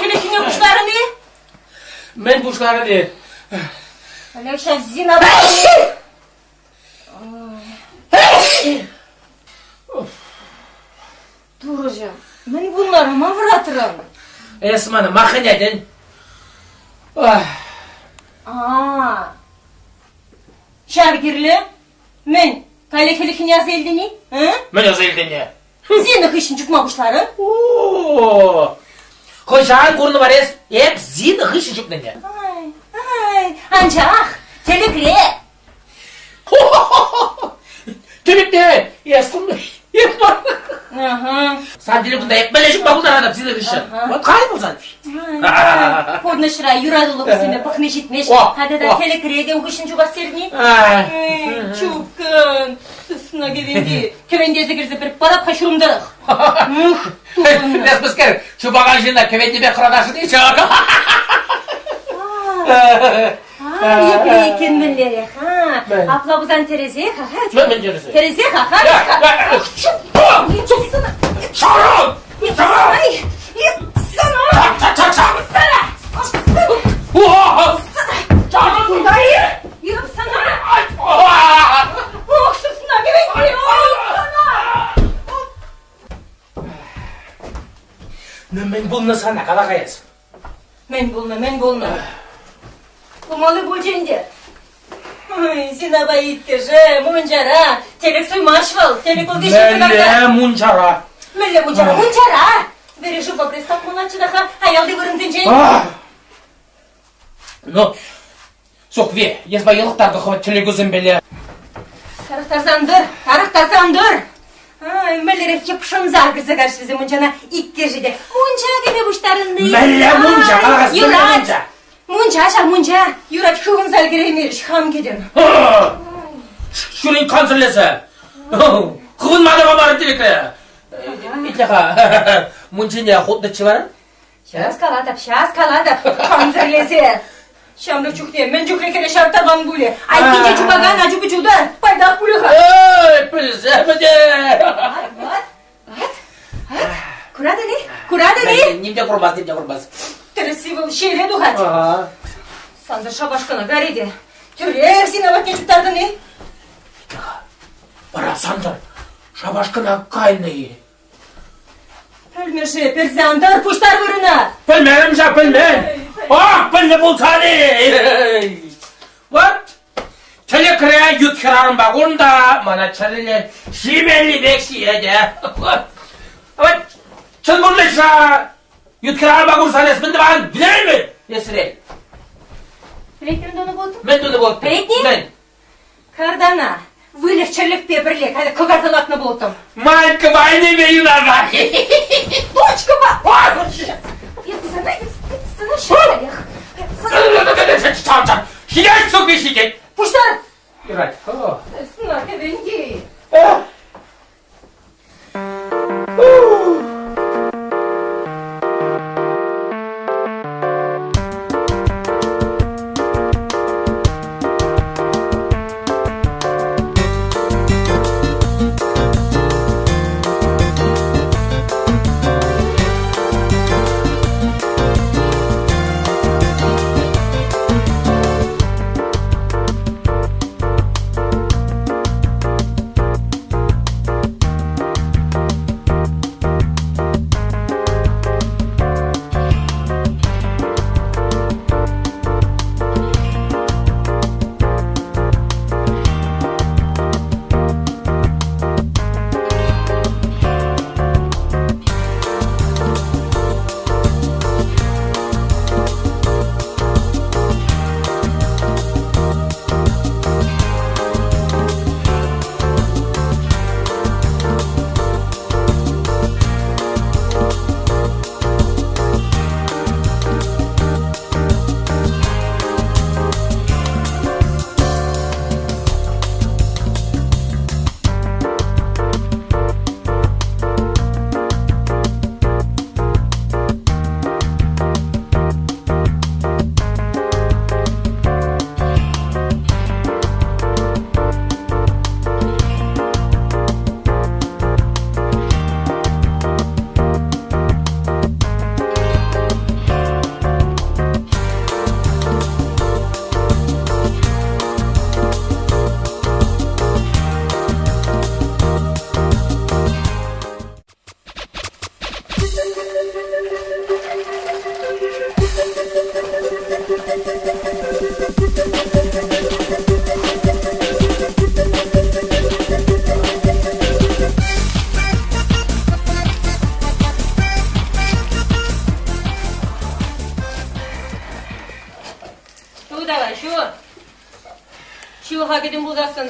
Кӗлӗхне пуҫларӑн-и? Мӗн пуҫларӑн-и? Олег ҫав Зина Турӑҫӑм, мӗн пулнӑ ма вӑратрӑн? Эс мана ма хӗнетӗн? А, ҫав кирлӗ. Мӗн, каллех ӗлӗкхине аса илтӗн-и? Мӗн аса илтӗн-и? Зина хыҫҫӑн чупма пуҫларӑн. О, хӑҫан курнӑ вара эс эп Зина хыҫҫӑн чупнине? Ай, ай, анчах тӗлӗкре. Тӗлӗкре эс курнӑ эп мар. Ага. Сан телефонта эп мӗнле чупма пултаратӑп Зина хыҫҫӑн? Вот кай пулсан. Пурнӑҫра юратуллӑ кусеме пӑхни ҫитмест. Хатӗр та тӗлӗкре те хыҫҫӑн чупас терни. Чупкӑн, сысна кӗвенти. Кӗвентесе кӗрсе пӗр парап-ха ҫурӑм тӑрӑх. Ух, Эс мӗскер, чупакан ҫынна кӗвентепе хӑратасшӑн-и ҫак? Епле иккен мӗнлерех, а? Апла пулсан тӗрӗсех, аха. Мӗн тӗрӗсех? Тӗрӗсех, аха. Чарӑн! Ну, мӗн пулнӑ сана, кала-ха эс. Мӗн пулнӑ, мӗн пулнӑ? Пулмалли пулчӗ ӗнтӗ. Зинапа иккӗшӗ мунчара. Тӗлӗк суймасть вӑл. Тӗлӗк вӑл Мӗнле мунчара? Мӗнле мунчара? Мунчара! Вӗри шывпа пристав пулатчӗ та-ха аялти вырӑнсенчен. Ну, Сухви, эс йӑлӑхтартӑ хӑвӑр тӗлӗкӳсемпеле. Тарӑхтарсан тӑр, тарӑхтарсан тӑр. Ай, мӗнлерех йӑпшӑнса кӗрсе каҫрӗ вӗсем мунчана иккӗшӗ те. Мунча кӗме пуҫтарӑнни. Мӗнле мунча? Кала-ха, Юрать. Мунча ҫав мунча. Юрать хывӑнса ӗлкӗреймерӗҫ, хам кӗтӗм. Ҫурин кансӗрлесе. Хывӑнма та памарӗ тӗлӗкре. Итле-ха, мунчине хутнӑччӗ вара? Час калатӑп, час калатӑп, кансӗрлесе. Ҫамрӑк чухне мӗн чухлӗ хӗре ҫартаман пулӗ. Айккинче чупакан ачу-пӑчу та пайтах пулӗ-ха. Эй, пӗлсе пӗтер! Ат, ат, ат, ат. Куратӑн-и? Куратӑн-и? Ним те курмас, ним те курмас. Тӗрӗсси вӑл ҫиеле тухать. Сантӑр шапашкана карӗ те. Тӳрех Зина патне чуптартӑн-и? Вара Сантӑр шапашкана кайнӑ-и? Пӗлмӗше персе антар, пуҫтар вырӑна! Пӗлмерӗм ҫав, пӗлмен! Ах, пӗлнӗ пулсан-и! Вот, тӗлӗкре ют хӗрарӑмпа кунта мана чӗрӗле ҫимелли пек ҫиет. Вот, чӑн пурнӑҫра ют хӗрарӑмпа курсан эс мӗн тӑван? Вилеймӗн, эсрел. Пӗлетпӗр тунӑ пултӑм. Мӗн тунӑ пултӑм? Пӗлетни? Мӗн? Картана выльӑх-чӗрлӗхпе пӗрле кӑкарса лартнӑ пулӑттӑм. Манька вайнипе юнашар. Точкӑпа! Сана ҫӗрлех. Ҫитет, супи ҫитет. Пуҫтар! Юрать. Сна кӗвенти. Ҫылӑха кӗтӗм пулсассӑн,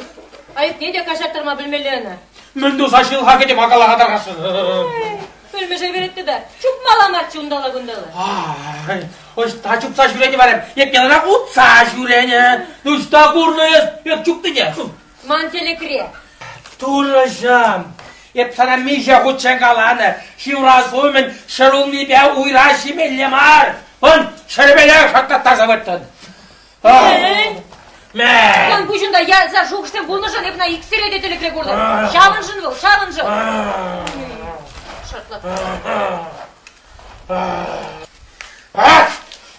айӑпне те каҫарттарма пӗлмелле ӑна. Мӗн туса ҫылӑха кӗтӗм акалаха тархасшӑн? Пӗлмӗше веретте та чупмалла марччӗ унталла-кунталла. Ай, ӑҫта чупса ҫӳренӗ вара? Эп яланах утса ҫӳренӗ. Ӑҫта курнӑ эс? Эп чупнине. Ман тӗлӗкре. Турӑҫӑм, эп сана миҫе хутчен каланӑ, ҫыврас умӗн ҫӗрулмипе уйра ҫимелле мар. Ун ҫӗрӗпелех шаклаттарса выртӑн. Мӗн? Мӗн? Сан пуҫунта яса шухӑшсем пулнӑшӑн эп ӑна иксӗре те тӗлӗкре куртӑм. Ҫавӑншӑн вӑл, ҫавӑншӑн. Шартлатса.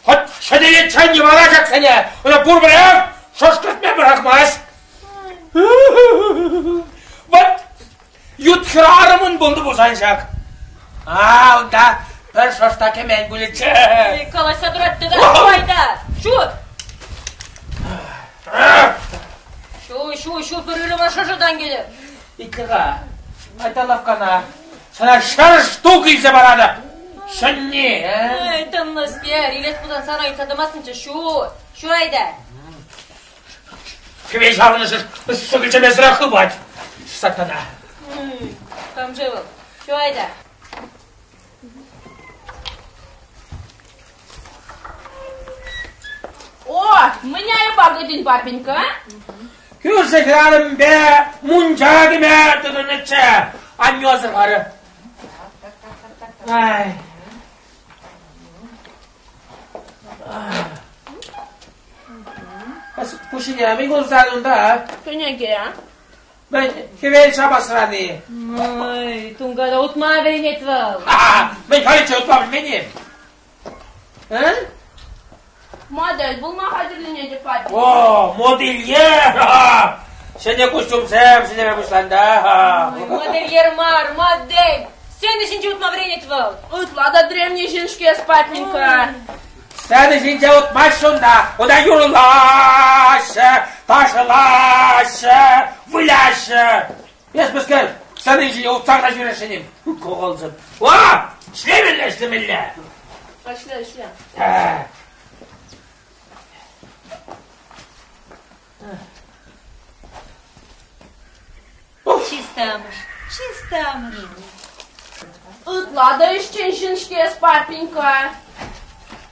Хӑть ҫӗтӗлетчен йӑвала ҫаксене, ӑна пурпӗрех шӑшкӑртме пӑрахмасть. Вот ют хӗрарӑмӑн пулнӑ пулсан ҫак. А, унта пӗр шӑшта кӗмен пулӗччӗ. Калаҫса тӑрать тата, айта, ҫу! Ҫу, ҫу, ҫу, пӗр ырӑма шӑшӑтан килӗ. Итле-ха, айта лавккана. Сана ҫӗр штук илсе паратӑп. Ҫӗнни, э? Эй, тӑнлӑскер, илес пулсан сана ыйтса тӑмастӑнччӗ, ҫу, ҫу айта. Хӗвел ҫаврӑнӑшӗ шӗкӗлчемесӗрех хыпать. Сатана. Кам-ши вӑл? Ҫу айта. О, мӗн айӑпа кӗтӗн, папенька? Кӳршӗ хӗрарӑмпе мунча кӗме тытӑннӑччӗ. Аннӳ асӑрхарӗ. Ай. Пуҫне мӗн курсан унта? Кӗнеке. Мӗн, хӗвел ҫапасран-и? Ой, тунката утма вӗренет вӑл. Мӗн халиччен утма пӗлмен-и? Модель пулма хатӗрленетӗп, папи. О, модельер! Ҫӗнӗ костюмсем ҫӗнеме пуҫланӑ. Модельер мар, модель. Сцена ҫинче утма вӗренет вӑл. Ытла та древний ҫын-ҫке папенька. Сцена ҫинче утмасть унта. Унта юрлаҫҫӗ, ташӑлаҫҫӗ, выляҫҫӗ. Эс мӗскер, сцена ҫинче утса кӑна ҫӳресшӗн-им? Коколсем. О, ӗҫлемелле, ӗҫлемелле. Ӗҫле, ӗҫле. Чистамӑш, чистамӑш. Ытла та ӗҫчен ҫын-ҫке эс, папенька.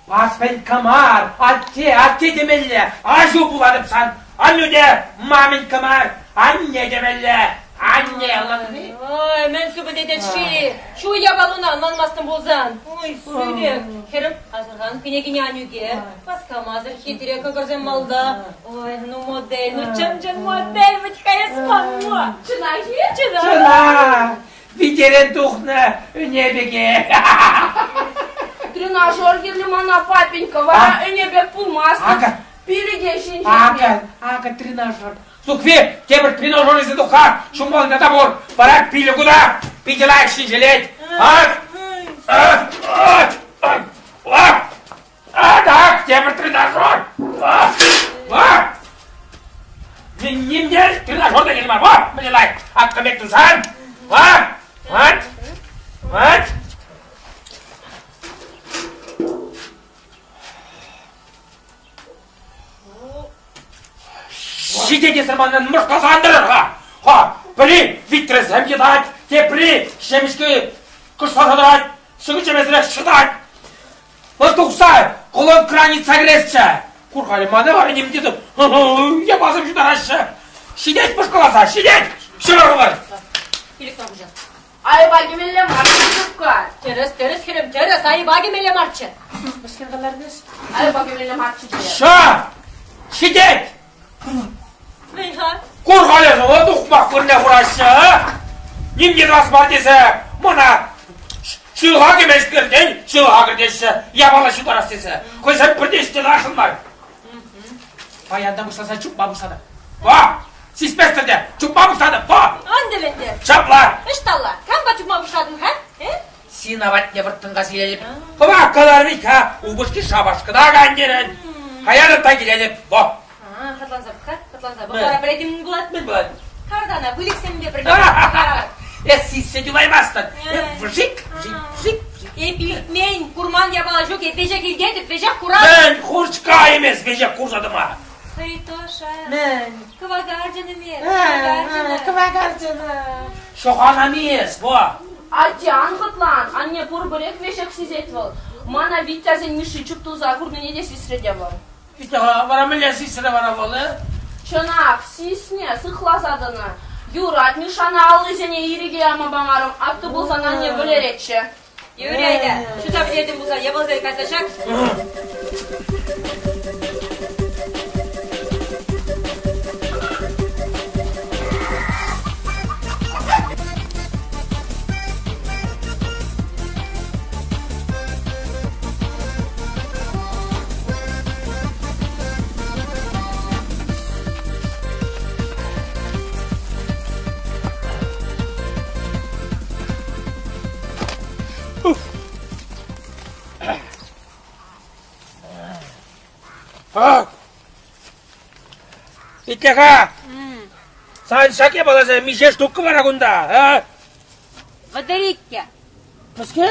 Папенька мар, атте, атте темелле. Аҫу пулатӑп сан. Аннӳ те маменька мар, анне темелле. Анне ӑнланни? Ой, мӗн супӑтетет-ши? Ҫу япалуна ӑнланмастӑн пулсан. Ой, сӳрӗк. Хӗрӗм, асӑрхан, кӗнекене ан ӳке. Васкамасӑр хитре кӑкӑрсем малта. Ой, ну модель, ну чӑн-чӑн модель вӗт-ха эс ман. Чӑнах-и? Чӑнах. Чӑнах. Витерен тухнӑ ӗне пекех. Тренажер кирлӗ мана, папенька, вара ӗне пек пулмастӑн. Акӑ. Пилӗке ҫинҫе. Акӑ, акӑ тренажер. Сукви, тепӗр тренажер илсе тух-ха, ҫумалли тата пур. Вара пилӗк ута, питӗ лайӑх ҫинҫелет. Ак! Ак! Ак! Ак! Ак! Так, тепӗр тренажер! А! Нимне тренажер та кирлӗ мар. Во, мӗне лайӑх. Ак кӑмек тусан. А! Вот! Вот! Ҫитет манӑн мӑшкӑлса ан тӑрӑр-ха! Ха, пӗри витресем йӑтать, тепри ҫемӗҫке кӑшласа тӑрать, шӗкӗлчемесӗрех ҫӑтать. Вӑл тухса колонкӑран ыйтса кӗресчӗ. Кур-халӗ мана вара ним те япасем ҫутараҫҫӗ. Ҫитет мӑшкӑласа, ҫитет! Ҫӑвар хӑвар! Пилӗк пуҫа. Айӑпа кӗмелле мар, Юркка. Тӗрӗс, тӗрӗс, хӗрӗм, тӗрӗс, айӑпа кӗмелле марччӗ. Мӗскер каларнӑ-ши? Айӑпа кӗмелле марччӗ те. Ша! Ҫитет! Мӗн-ха? Кур-халӗ, вӑл тухмах вырӑнне хураҫҫӗ, а? Ним те тӑвас мар тесе мана ҫылӑха кӗмешкӗртен ҫылӑха кӗртеҫҫӗ, япала ҫутарас тесе. Хӑйсем пӗртеҫ те тӑрасшӑн мар. Паянтан пуҫласа чупма пуҫлатӑп. Во! Сисместӗр те, чупма пуҫлатӑп, во! Ан тӗлӗнтер. Ҫапла. Ӑҫталла? Кампа чупма пуҫлатӑн-ха? Э? Сина патне вӑрттӑн килетӗп. Хӑвах каларӑм-ха, упӑшки шапашкӑна кантӗрӗн. Каярӑп та килетӗп, во! Хӑтланса пӑх-ха, хӑтланса пӑх. Вара пӗлетӗн пулать. Мӗн пулать? Картана выльӑхсемпе пӗрле. Эс сиссе юлаймастӑн. Вжик, вжик, вжик. Эп илтмен, курман япала ҫук. Эп веҫех илтетӗп, веҫех куратӑп. Мӗн хурчка имес веҫех курса тӑма. Харитоша. Мӗн? Кӑвакарчӑнӑм-и? Кӑвакарчӑнӑ. Кӑвакарчӑнӑ. Ҫӑханами эс, во! Атте, ан хӑтлан. Анне пурпӗрех веҫех сисет вӑл. Мана Витязен Мишши чуптуса курнине те сисрӗ те вӑл. Витя, вара мӗнле сисрӗ вара вӑл, э? Чӑнах, сиснӗ, сыхласа тӑнӑ. Юрать, Мишшана аллисене ирӗке яма памарӑм, атту пулсан анне вӗлеретчӗ. Юрӗ, айта, ҫута пӗтертӗм пулсан, япаласем кайса ҫак. Итле-ха! Сан ҫак япаласем миҫе штука вара кунта, а? 32. Пӗске?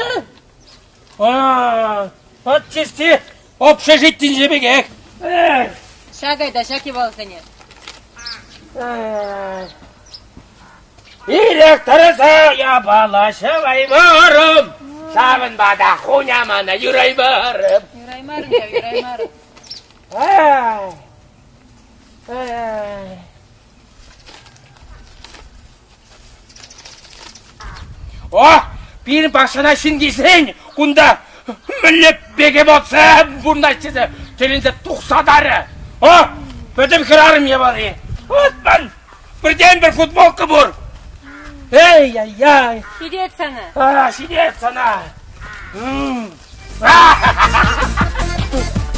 А, вот чисти общежитинчи пекех. Ҫак айта, ҫак япаласене. Ирех тӑрса япала ҫӑваймарӑм. Ҫавӑнпа та хунямана юраймарӑм. Юраймарӑм ҫав, юраймарӑм. О, пирӗн пахчана ҫын килсен кунта мӗнле бегемотсем пурӑнаҫ тесе тӗлӗнсе тухса тарӗ. О, пӗтӗм хӗрарӑм япали. Вот ман пӗртен-пӗр футболка пур. Эй-яй-яй. Ҫитет сана. А, ҫитет сана.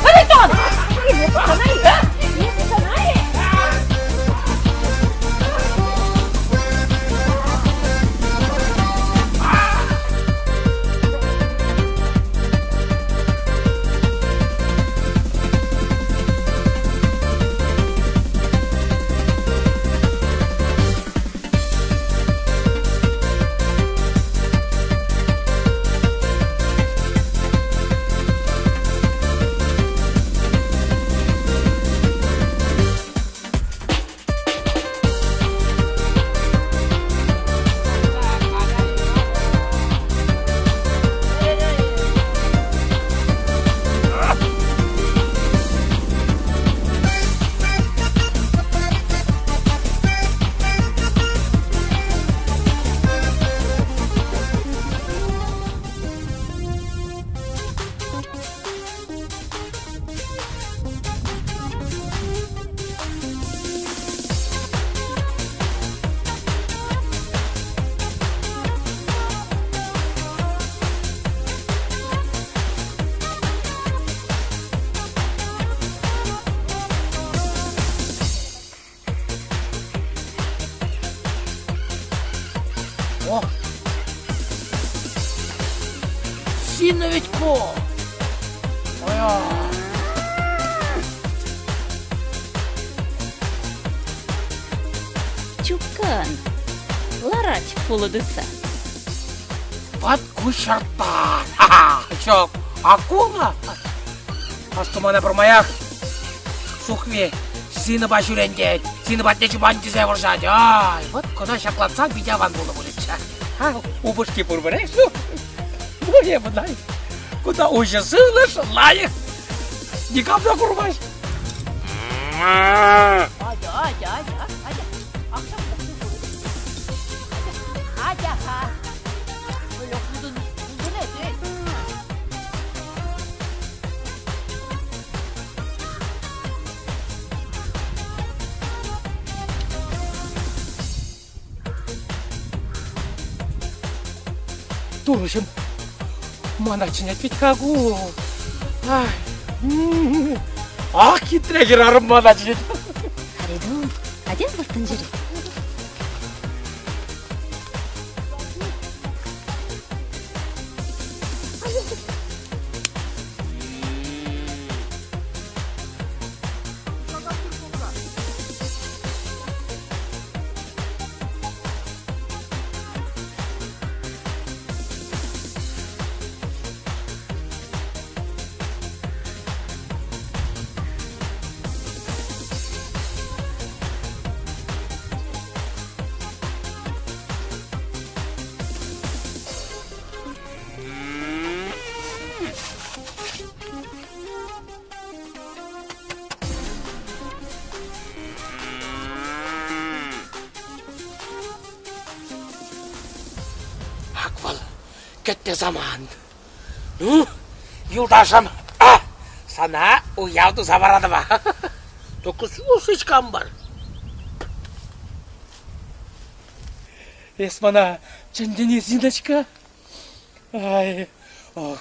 Харитон! О! Сильно ведь ко! Оя! Чуккан. Ларать пулӑ тытса. Ват куҫартан! Ха-ха! Ҫок, акула! Астумана пӗрмаях Сухви Зинӑпа ҫӳрентет, Зина патне чупан тесе вӑрҫать. Ай, вот кӑна ҫаклатсан питӗ аван пулнӑ пулӗччӗ. Упӑшки пурпӗрех ҫук. Ну, эпӗ Кунта уҫӑ сывлӑш, лайӑх. Никам та курмасть. Атя, атя, атя, атя. Акшам Атя-ха. Турӑҫӑм, мана чӗнет вӗт-ха ку. Ах, хитре хӗрарӑм мана чӗнет. Харитон, атя вӑрттӑн ҫӗре. Ак вӑл кӗтнӗ самант. Ну, юлташӑм, а, сана уяв туса паратӑп. Только слушай, бар. Эс мана чӗнтӗн-и, Зиночка? Ай, ох,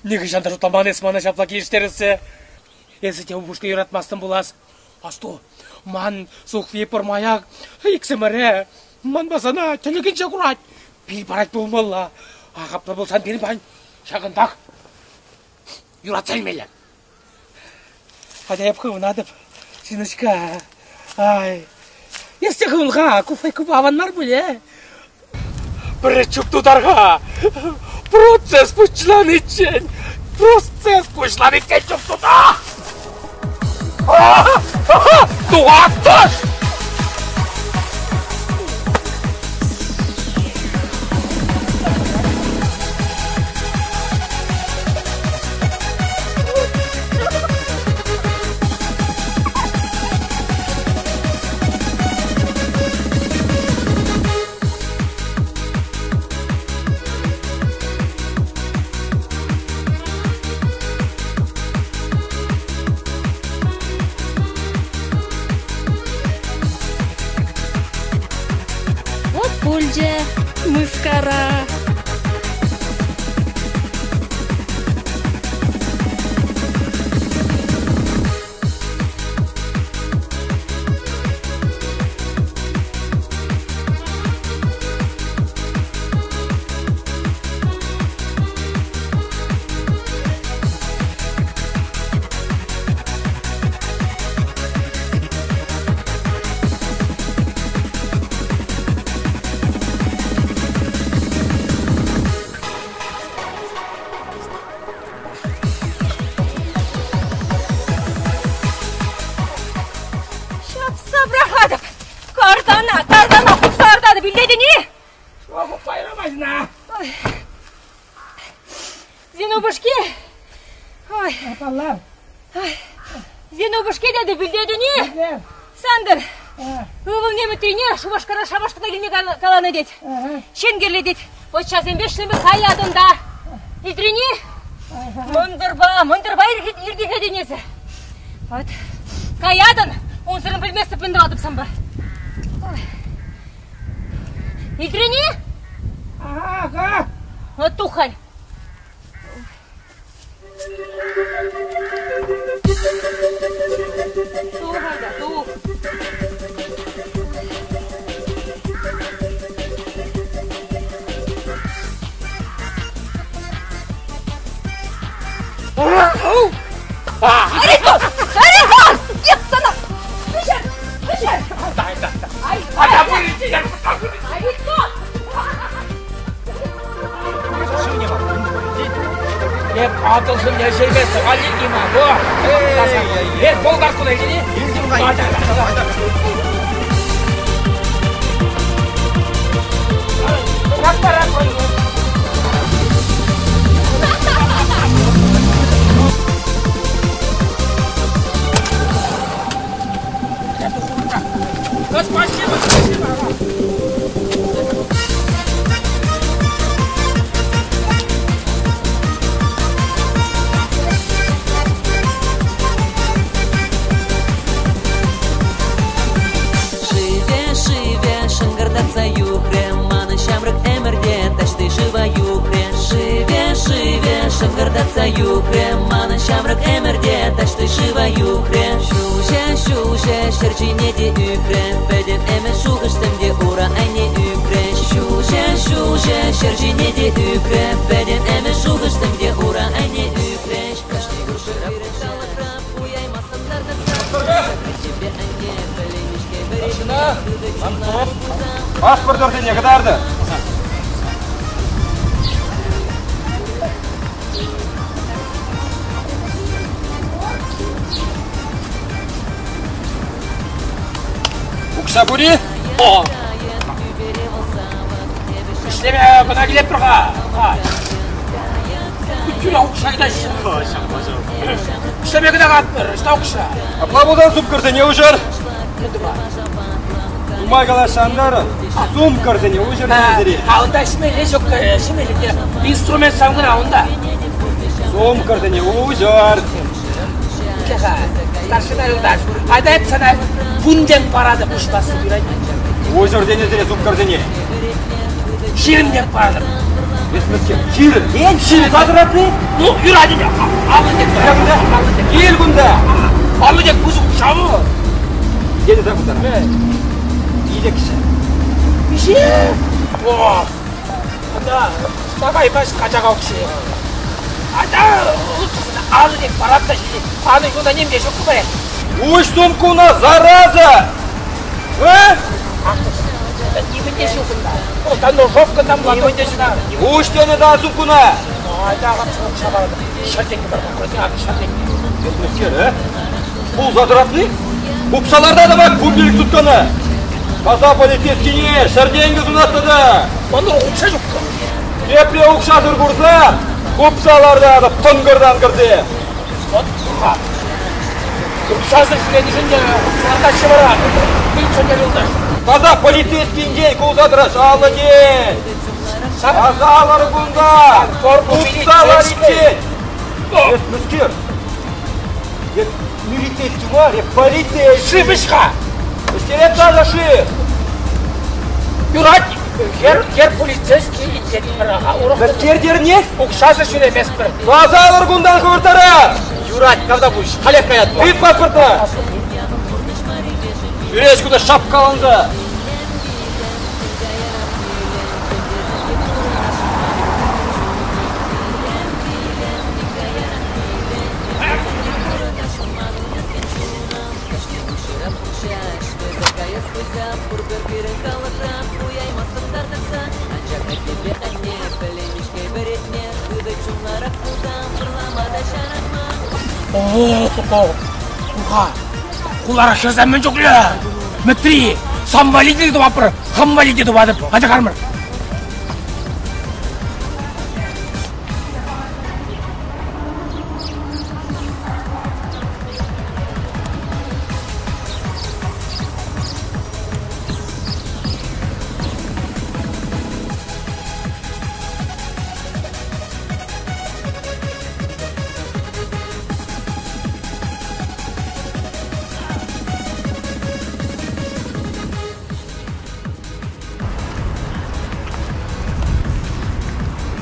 нихӑҫан та шутламан эс мана ҫапла килӗштерессе. Эсӗ те упӑшка юратмастӑн пулас. Асту, ман Сухви пӗрмаях иксӗмӗре, манпа сана тӗлӗкӗнче курать, пил парать пулмалла. Ах, апла пулсан пирӗн пан ҫакӑнтах юратса илмелле. Хотя эп хывӑнатӑп, Зиночка. Ай, эс те хывӑн-ха, куфайкӑпа аван мар пуль, э? Пӗрре чуп тутар-ха. Процесс пуҫланиччен, процесс пуҫланиччен чуп тута! Тухаттӑш! Вот пулчӗ мыскара. Ҫапса пӑрахатӑп! Картана, картана хупса артатӑп, илтетӗн-и? Пайрамаҫна! Зинобушки! Ой. Паллам. Зинобушки тетӗп, илтетӗн-и? Сантӑр, ывӑлне мӗтрине Шупашкара шапашкӑна килме каланӑ тет. Ҫын кирлӗ тет. Почтасемпе ӗҫлеме каятӑн та. Илтрӗн-и? Мӑнтӑрпа, мӑнтӑрпа иртӗхетӗн эсӗ. Вот. Каятӑн, унсӑрӑн пӗлместӗп мӗн тӑватӑп санпа. Илтрӗн-и? Ага. Вот тухаль. Тух, айда, тух. Харитон! Харитон! Нет, сана! Вӗҫер! Вӗҫер! Харитон! Эп Атӑлшӑн ӗҫелме сӑхалли не могу. Эс болгарку найди. Спасибо, спасибо. Шыве, шыве, шӑнкӑртатса юхрӗ, манӑн ҫамрӑк ӗмӗрте таҫти шыва юхрӗ. Шыве, шыве, шӑнкӑртатса юхрӗ, манӑн ҫамрӑк ӗмӗрте таҫти шыва юхрӗ. Ҫулҫӑ, ҫулҫӑ, ҫӗр ҫине те ӳкрӗ, пӗтӗм ӗмӗт шухӑшсем те ура айне ӳкрӗ. Ҫулҫӑ, ҫулҫӑ, ҫӗр ҫине те ӳкрӗ, пӗтӗм ӗмӗт шухӑшсем те ура айне ӳкрӗҫ. Кашни куршӑра пирӗн талӑкра пуяймастӑн тартӑнса. Чипе анне пӗлеймешке вӗренме хытӑ чунларӑм пулсан. Паспорт орденне кӑтартӑр. Укҫа пур-и? О! Ӗҫлеме кӑна килетпӗр-ха. Тӳрех укҫа кӗтеҫҫӗ. Ӗҫлеме кӑна катпӑр, ӑҫта укҫа? Апла пулсан супкӑрсене уҫӑр. Нумай калаҫса антарӑн. Сумкӑрсене уҫӑр тенӗ А унта ӗҫмелле ҫук, ӗҫмелле те. Инструмент сан кӑна унта. Сумкӑрсене уҫӑр. Итле-ха, старшина юлташ, айта эп сана вунтен паратӑп уҫласси юрать. Уҫӑр тенӗ сумкӑрсене. Ҫирӗмтен паратӑп. Эс мӗскер, ҫирӗм? Ҫирӗм сатӑратни? Ну, юрать ӗнтӗ. Аллӑ тек. Аллӑ тек. Кил кунта. Аллӑ тек пысӑк укҫа вӑл. Тенӗ за кунта. Илӗкҫӗ. Миҫе? О, ата, такаймасть качака укҫи. Ата, алӑ тек парап та ҫитет. Алӑ кунта ним те ҫук пулать. Уҫ сумкуна, зараза! А? Нимӗн те ҫук унта. Унта ножовка там, нимӗн те ҫук. Уҫ тенӗ та сумкуна! Айта, укҫа паратӑп. Ҫӗр тенкӗ пар, ҫӗр тенкӗ. Эс а? Пулса тӑратни? Купсаларта та бак пумпелик суткана. Таса полицейскине ҫӗр тенкӗ сунатты да. Ман укҫа ҫук. Епле укҫасӑр курса, купсаларта та тӑнкӑртан кӗрсе. Вот, укҫасӑр ҫӳренӗшӗн те лартаҫҫӗ вара. Милиционер юлташ. Таса полицейскинчен кулса тӑраш, аллӑ тен. Тасалӑр кунта. Купса лариччен. Эс мӗскер? Эс милицейский мар, эс полицейский. Шыв ӗҫ-ха. Ӗҫтерет таса шыв. Юрать, хӗр, хӗр полицейский итлетпӗр. Урӑх Мӗскер тернест? Укҫасӑр ҫӳреместпӗр. Тасалӑр кунтан хӑвӑрттарах. Юрать, тавтапуҫ. Халех каятпӑр. Тыт паспорта. Ҫӳрес кунта шапкаланса. Уха, хулара хӗрсем мӗн чухлӗ? Мӗтри, сан валли те тӑватпӑр, хам валли те тӑватӑп. Атя кармӑр.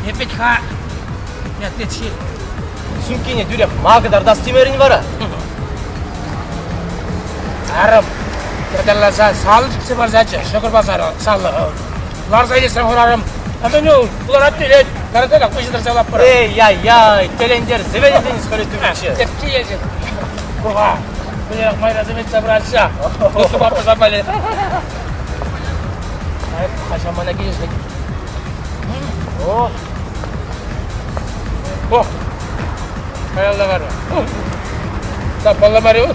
Эпӗт-ха, ятли Сумкине тӳрех ма кӑтартас темерӗн вара? Арӑм, ятарласа салӑ чиксе парсаччӗ, ҫӑкӑр пасарӗ, салӑ. Ларса илесрен хӑрарӑм. Антонio, пуларать илет, каратена пуҫӗ тӑрса лаппӑр. Эй-яй-яй, тӗлӗнтерсе вӗтӗн хӑритумччӗ. Тепки езет. Курха, мӗнех майрасем етсе пыраҫҫӗ. Усупа пӑсапали. Хашамана килӗшет. О! О! Каялла кара. Да, палламарӗ.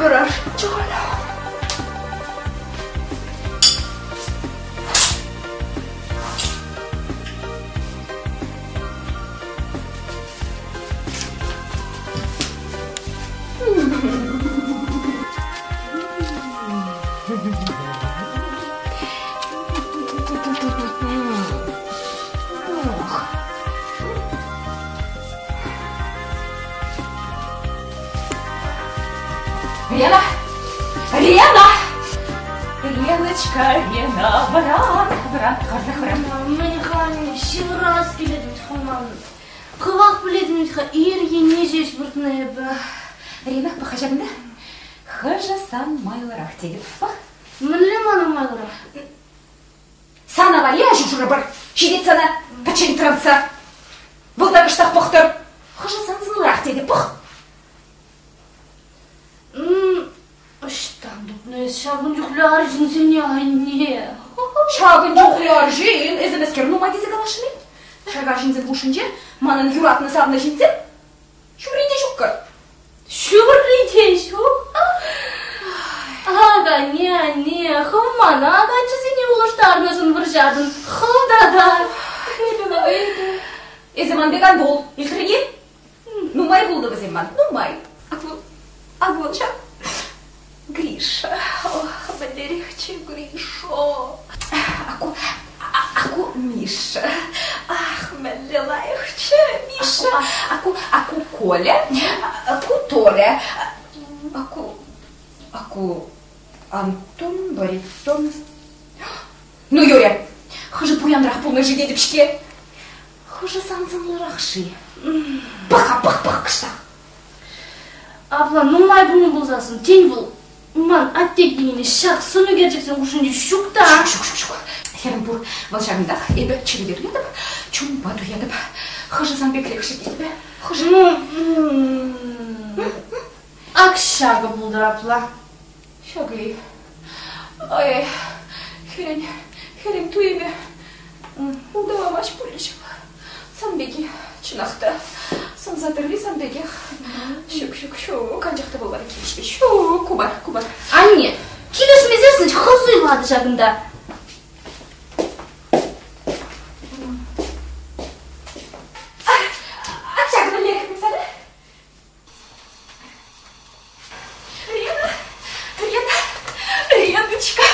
Пӗр-пӗр чухлӗ. Лена! Леночка, Лена, вӑран, вӑран, хӑрах вӑран. Мӗн-ха, ҫывӑрас килет вӗт-ха ман. Хӑвах пӗлетӗн-ха, ир енне ҫеҫ выртнӑ эпӗ. Рена, пӑх ҫакӑнта. Хӑшӗ сан майлӑрах тетӗп, пӑх. Мӗнле манӑн майлӑрах? Сана валли аҫу шырӑпӑр. Ҫитет сана пӗччен тӑрантса. Вӑл та кӑштах пӑхтӑр. Хӑшӗ сан сӑнлӑрах тетӗп, пӑх. Ӑҫтан тупнӑ эс ҫакӑн чухлӗ арҫынсене, анне? Ҫакӑн чухлӗ арҫын, эсӗ мӗскер нумай тесе каласшӑн-и? Ҫак арҫынсем хушшинче манӑн юратнӑ савнӑ ҫынсем ҫурри те ҫуккӑ. Ҫурри те ҫук? Ак, анне, анне, хӑв мана каччӑсене улӑштарнӑшӑн вӑрҫатӑн, хӑв тата. Эсӗ ман пек ан пул, илтрӗн-и? Нумай пулнӑ вӗсем ман, нумай. Ак вӑл, ак вӑл ҫав Гриша. Ох, мӗнлерехчӗ Гришо. Аку, аку Миша. Ах, мӗнле лайӑхчӗ Миша. Аку, аку Коля, аку Толя, аку, аку Антон Баритон. Ну, Юря, хӑшӗ пуянрах пулнӑ-ши тетӗп-ҫке. Хӑшӗ сан сӑнлӑрах-ши? Пӑх-ха, пӑх, пӑх кӑштах. Апла нумай пулнӑ пулсассӑн, тен вӑл ман атте килнине ҫак сӑн ӳкерчӗксен хушшинче ҫук та. Ҫук, ҫук, ҫук, ҫук. Хӗрӗм пур, вӑл ҫакӑнтах. Эпӗ чӗрепе туятӑп, чунпа туятӑп. Хӑшӗ сан пекрех-ши тетӗп. Хӑшӗ? Ак ҫакӑ пултӑр апла. Ҫакӑ-и? Ай, хӗрӗн, хӗрӗн туйӑмӗ улталамасть пулӗ ҫав. Сан пек-и, чӑнах та, сӑмса тӑрри сан пекех. Ҫук, ҫук, ҫук, анчах та вӑл мана килӗшмест. Ҫук, ку мар, ку мар. Анне, килӗшмесессӗн хӑв суйлатӑ ҫакӑнта. Ак ҫакӑ мӗнлерех сана? Лена, Лена, Леночка,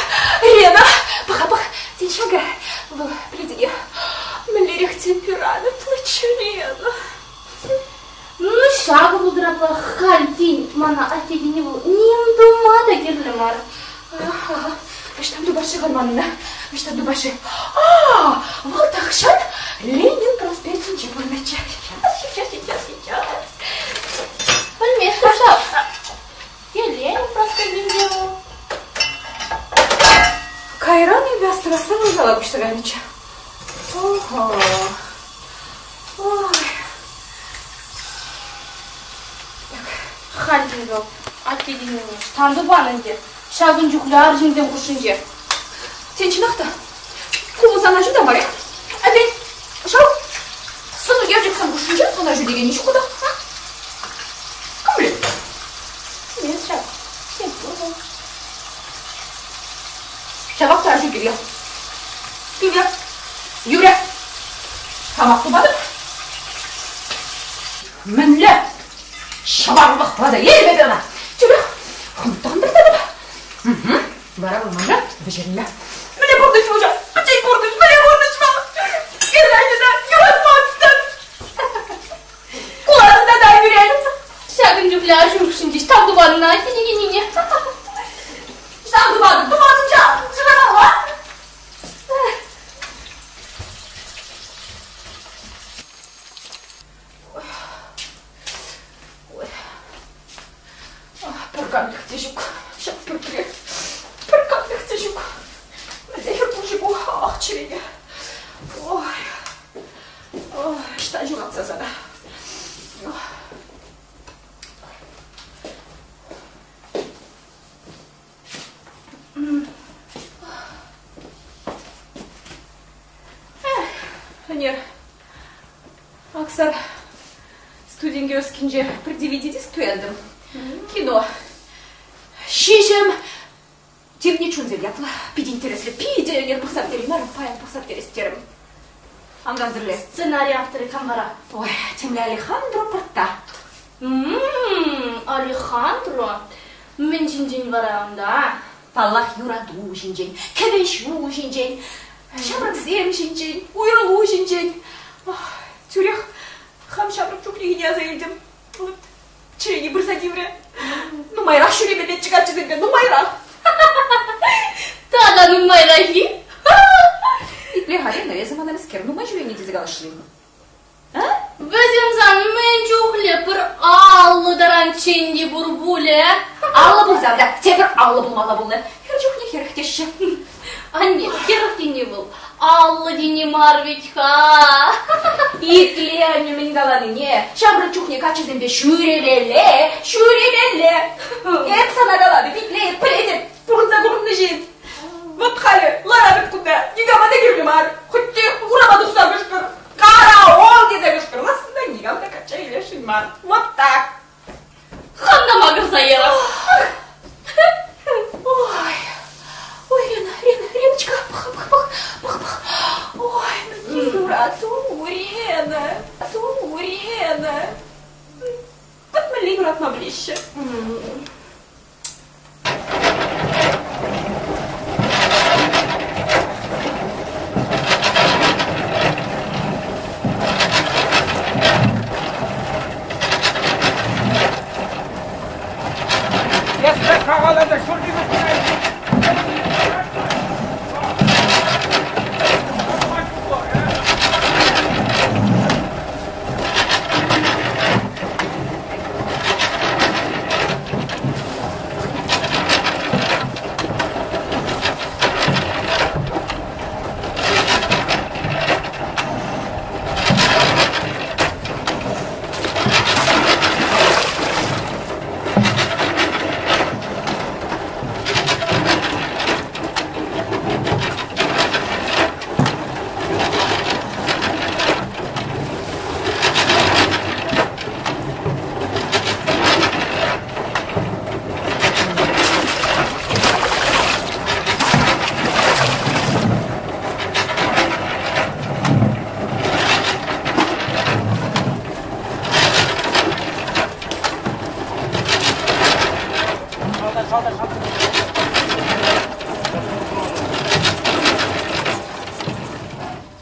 Лена, пӑха-пӑх, тен ҫакӑ вӑл пӗлетӗн-и, мӗнлерех темпераментлӑччӗ Лена. Ну, ҫакӑ пултӑр апла, халь тин мана атте тени вӑл ним тума та кирлӗ мар. Ага, ӑҫтан тупас-ши вӑл манна? Ӑҫтан тупас-ши? А, вӑл тахҫан Ленин проспектӗнче пурӑнатчӗ. Сейчас, сейчас, сейчас, сейчас. Пӗлместӗп ҫав. Ленин проспектӗнче вӑл. Кайран эпӗ астӑвасса вӑл куҫса кайнӑччӗ. Охо. Ой. Халь те вӑл атте тенине тан тупан ӗнтӗ. Ҫакӑн чухлӗ арҫынсем хушшинче. Тен, чӑнах та, ку вӑл сан аҫу та мар-и? Опять шав сӑн ӳкерчӗксем хушшинче сан аҫу текенни ҫук та. Кам пӗлет? Пӗлмест ҫав. Тем пур вӑл. Ҫавах та аҫу кирлӗ. Кирлӗ. Юрӗ. Хамах тупатӑп. Мӗнле ҫӑварлӑх пулса илмӗ ӑна? Тӳрех хӑнтӑртатӑп. Вара вӑл мана вӗҫернӗ. Мӗнле пурнӑҫ пуҫа? Пӗччен пурнӑҫ, мӗнле пурнӑҫ вӑл? Иранида юратмастӑн. Кулатӑн тата ӳрен. Ҫакӑн чухлӗ аҫу хушшинче тав тӑванна кӗнекенине. Тав тӑватӑп, тӑватӑп ҫав. Шырамалла. Ой. Пӗр канлӗх те ҫук. Ҫак пӳртре пӗр канлӗх те ҫук. Мӗнле хӗр пулчӗ ку? Ах, чӗрене. Ой. Ой, ӑҫтан ҫуратса сана? Ӗнер Аксар студин киоскинче пӗр DVD-диск туянтӑм. Кино. Ҫиҫӗм тивнӗ чунсем ятлӑ. Питӗ интереслӗ, питӗ ӗнер пӑхса пӗтереймерӗм мар, паян пӑхса пӗтерес терӗм. Ан кансӗрле. Сценари авторӗ кам вара? Ой, темле Алехандро Порта. Алехандро? Мӗн ҫинчен вара унта? Паллах, юрату ҫинчен, кӗвӗҫӳ ҫинчен, ҫамрӑксем ҫинчен, уйрӑлу ҫинчен. Тӳрех хам ҫамрӑк чухнехине аса илтӗм. Вот чӗрене пырса тиврӗ. Нумайрах ҫӳремеллеччӗ каччӑсемпе, нумайрах. парасшӑн-ши? А? Вӗсем сан мӗн чухлӗ пӗр 50 таранччен те пур пулӗ. 50 пулсан та тепӗр 50 пулмалла пулнӑ. Хӗр чухне 40 теҫҫӗ. Анне, 40 тени вӑл 50 тени мар вӗт-ха. Итле, аннӳ мӗн каланине. Ҫамрӑк чухне каччӑсемпе ҫӳремелле, ҫӳремелле. Эп сана калатӑп, итле, пӗлетӗп, пурӑнса курнӑ ҫын. Вӑт халӗ ларатӑп кунта, никама та кирлӗ мар. Хуть те урама тухса кӑшкӑр. Караул тесе кӑшкӑрмастӑн та никам та качча илесшӗн мар. Вот так. Хам та макӑрса ярам. Ой, ой, Лена, Лена, Леночка, пӑх, пӑх, пӑх, пӑх, пӑх. Ой, мӗнле юрату, Лена, ту, Лена. Вӑт мӗнле юратма пӗлеҫҫӗ.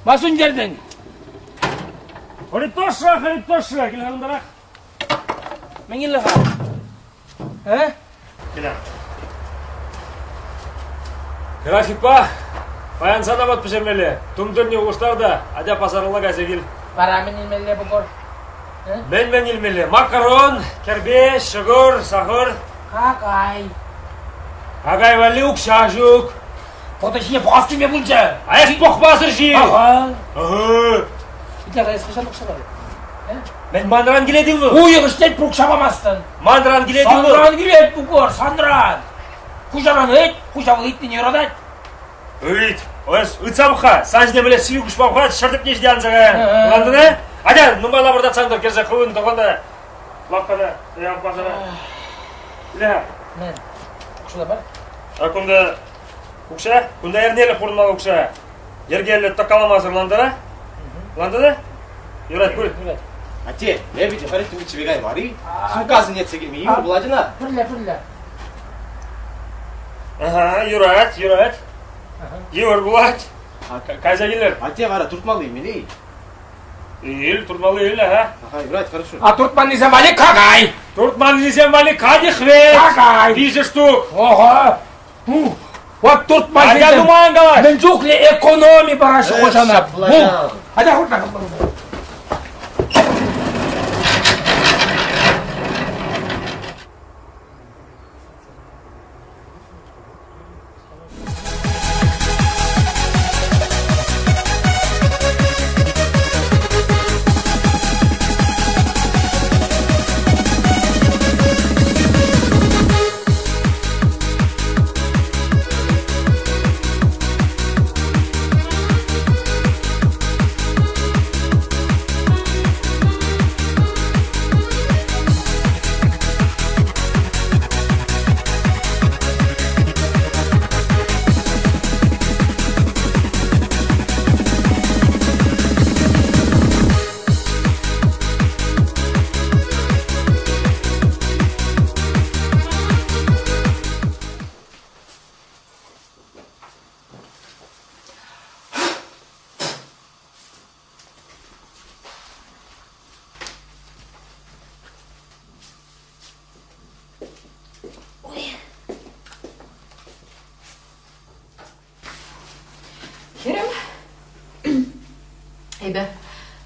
Ма сӳнтертӗн? Хӑриттоша, хӑриттоша, кил ханӑмтарах. Мӗн кирлӗ-ха? Э? Киле. Графикпа паян сан апат пӗҫермелле. Тумтирне улӑштар та, атя пасаралла кайса кил. Вара мӗн илмелле пукӑр? Мӗн-мӗн илмелле? Макарон, кӗрпе, ҫӑкӑр, сахӑр. Какай. Какай валли укҫа ҫук. Пӑтӑ ҫине пӑхас килме пулчӗ. А эс пӑхмасӑр ҫи. Ага. Ага. Итле, эс хӑҫан укҫа парать? Мӗн манран килет-и вӑл? Уйӑх ӗҫлет, укҫа памастӑн. Манран килет-и вӑл? Санран килет, Пукор, санран. Хуҫаран ыйт, хуҫа вӑл ыйтнине юратать. Ыйт. Эс ыйтса пӑх-ха. Сан ҫине мӗнле сивӗ куҫпа пӑхать, ҫӗр тӗпне ҫити анса каян. Ӑнлантӑн-и? Атя, нумай лапӑртатсан та кӗрсе хывӑн тӑхӑн та лавккана, пасара. Иле-ха. Мӗн? Укҫа пар. А кунта укҫа, кунта эрнелӗх пурӑнмалла укҫа. Йӗркеллӗ тӑккаламасӑр лантӑра. Лантӑра? Юрать, пуль. Юрать. Атте, эпӗ те халӗ тумччӗ каймар-и? Сумкасене ертсе килме йывӑр пулать ӑна. Пӗрле, пӗрле. Ага, юрать, юрать. Йывӑр пулать. Кайса килер. Атте вара туртмалли илмелле-и? Ил, туртмалли ил, ага. Ага, юрать, хорошо. А туртманнисем валли какай. Туртманнисем валли кадихвет. Какай. Виҫӗ штук. Ого. Вот туртман. Атя нумайӑн калаҫ. Мӗн чухлӗ экономи параҫҫӗ хуҫана. Атя хутна.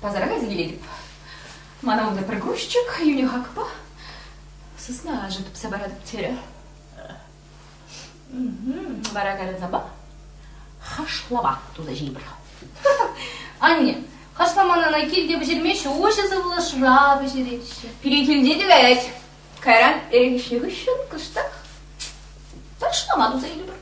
Пасара кайса килетӗп. Мана унта пӗр грузчик йӳнӗ хакпа сысна ашӗ тупса паратӑп терӗ. Вара кайран санпа хашлама туса ҫийӗпӗр. Анне, хашламана ӑна килте пӗҫермеҫҫӗ, уҫӑ сывлӑшра пӗҫереҫҫӗ. Пире килте те каять. Кайран эрех ӗҫнӗ хыҫҫӑн кӑштах ташлама туса илӗпӗр.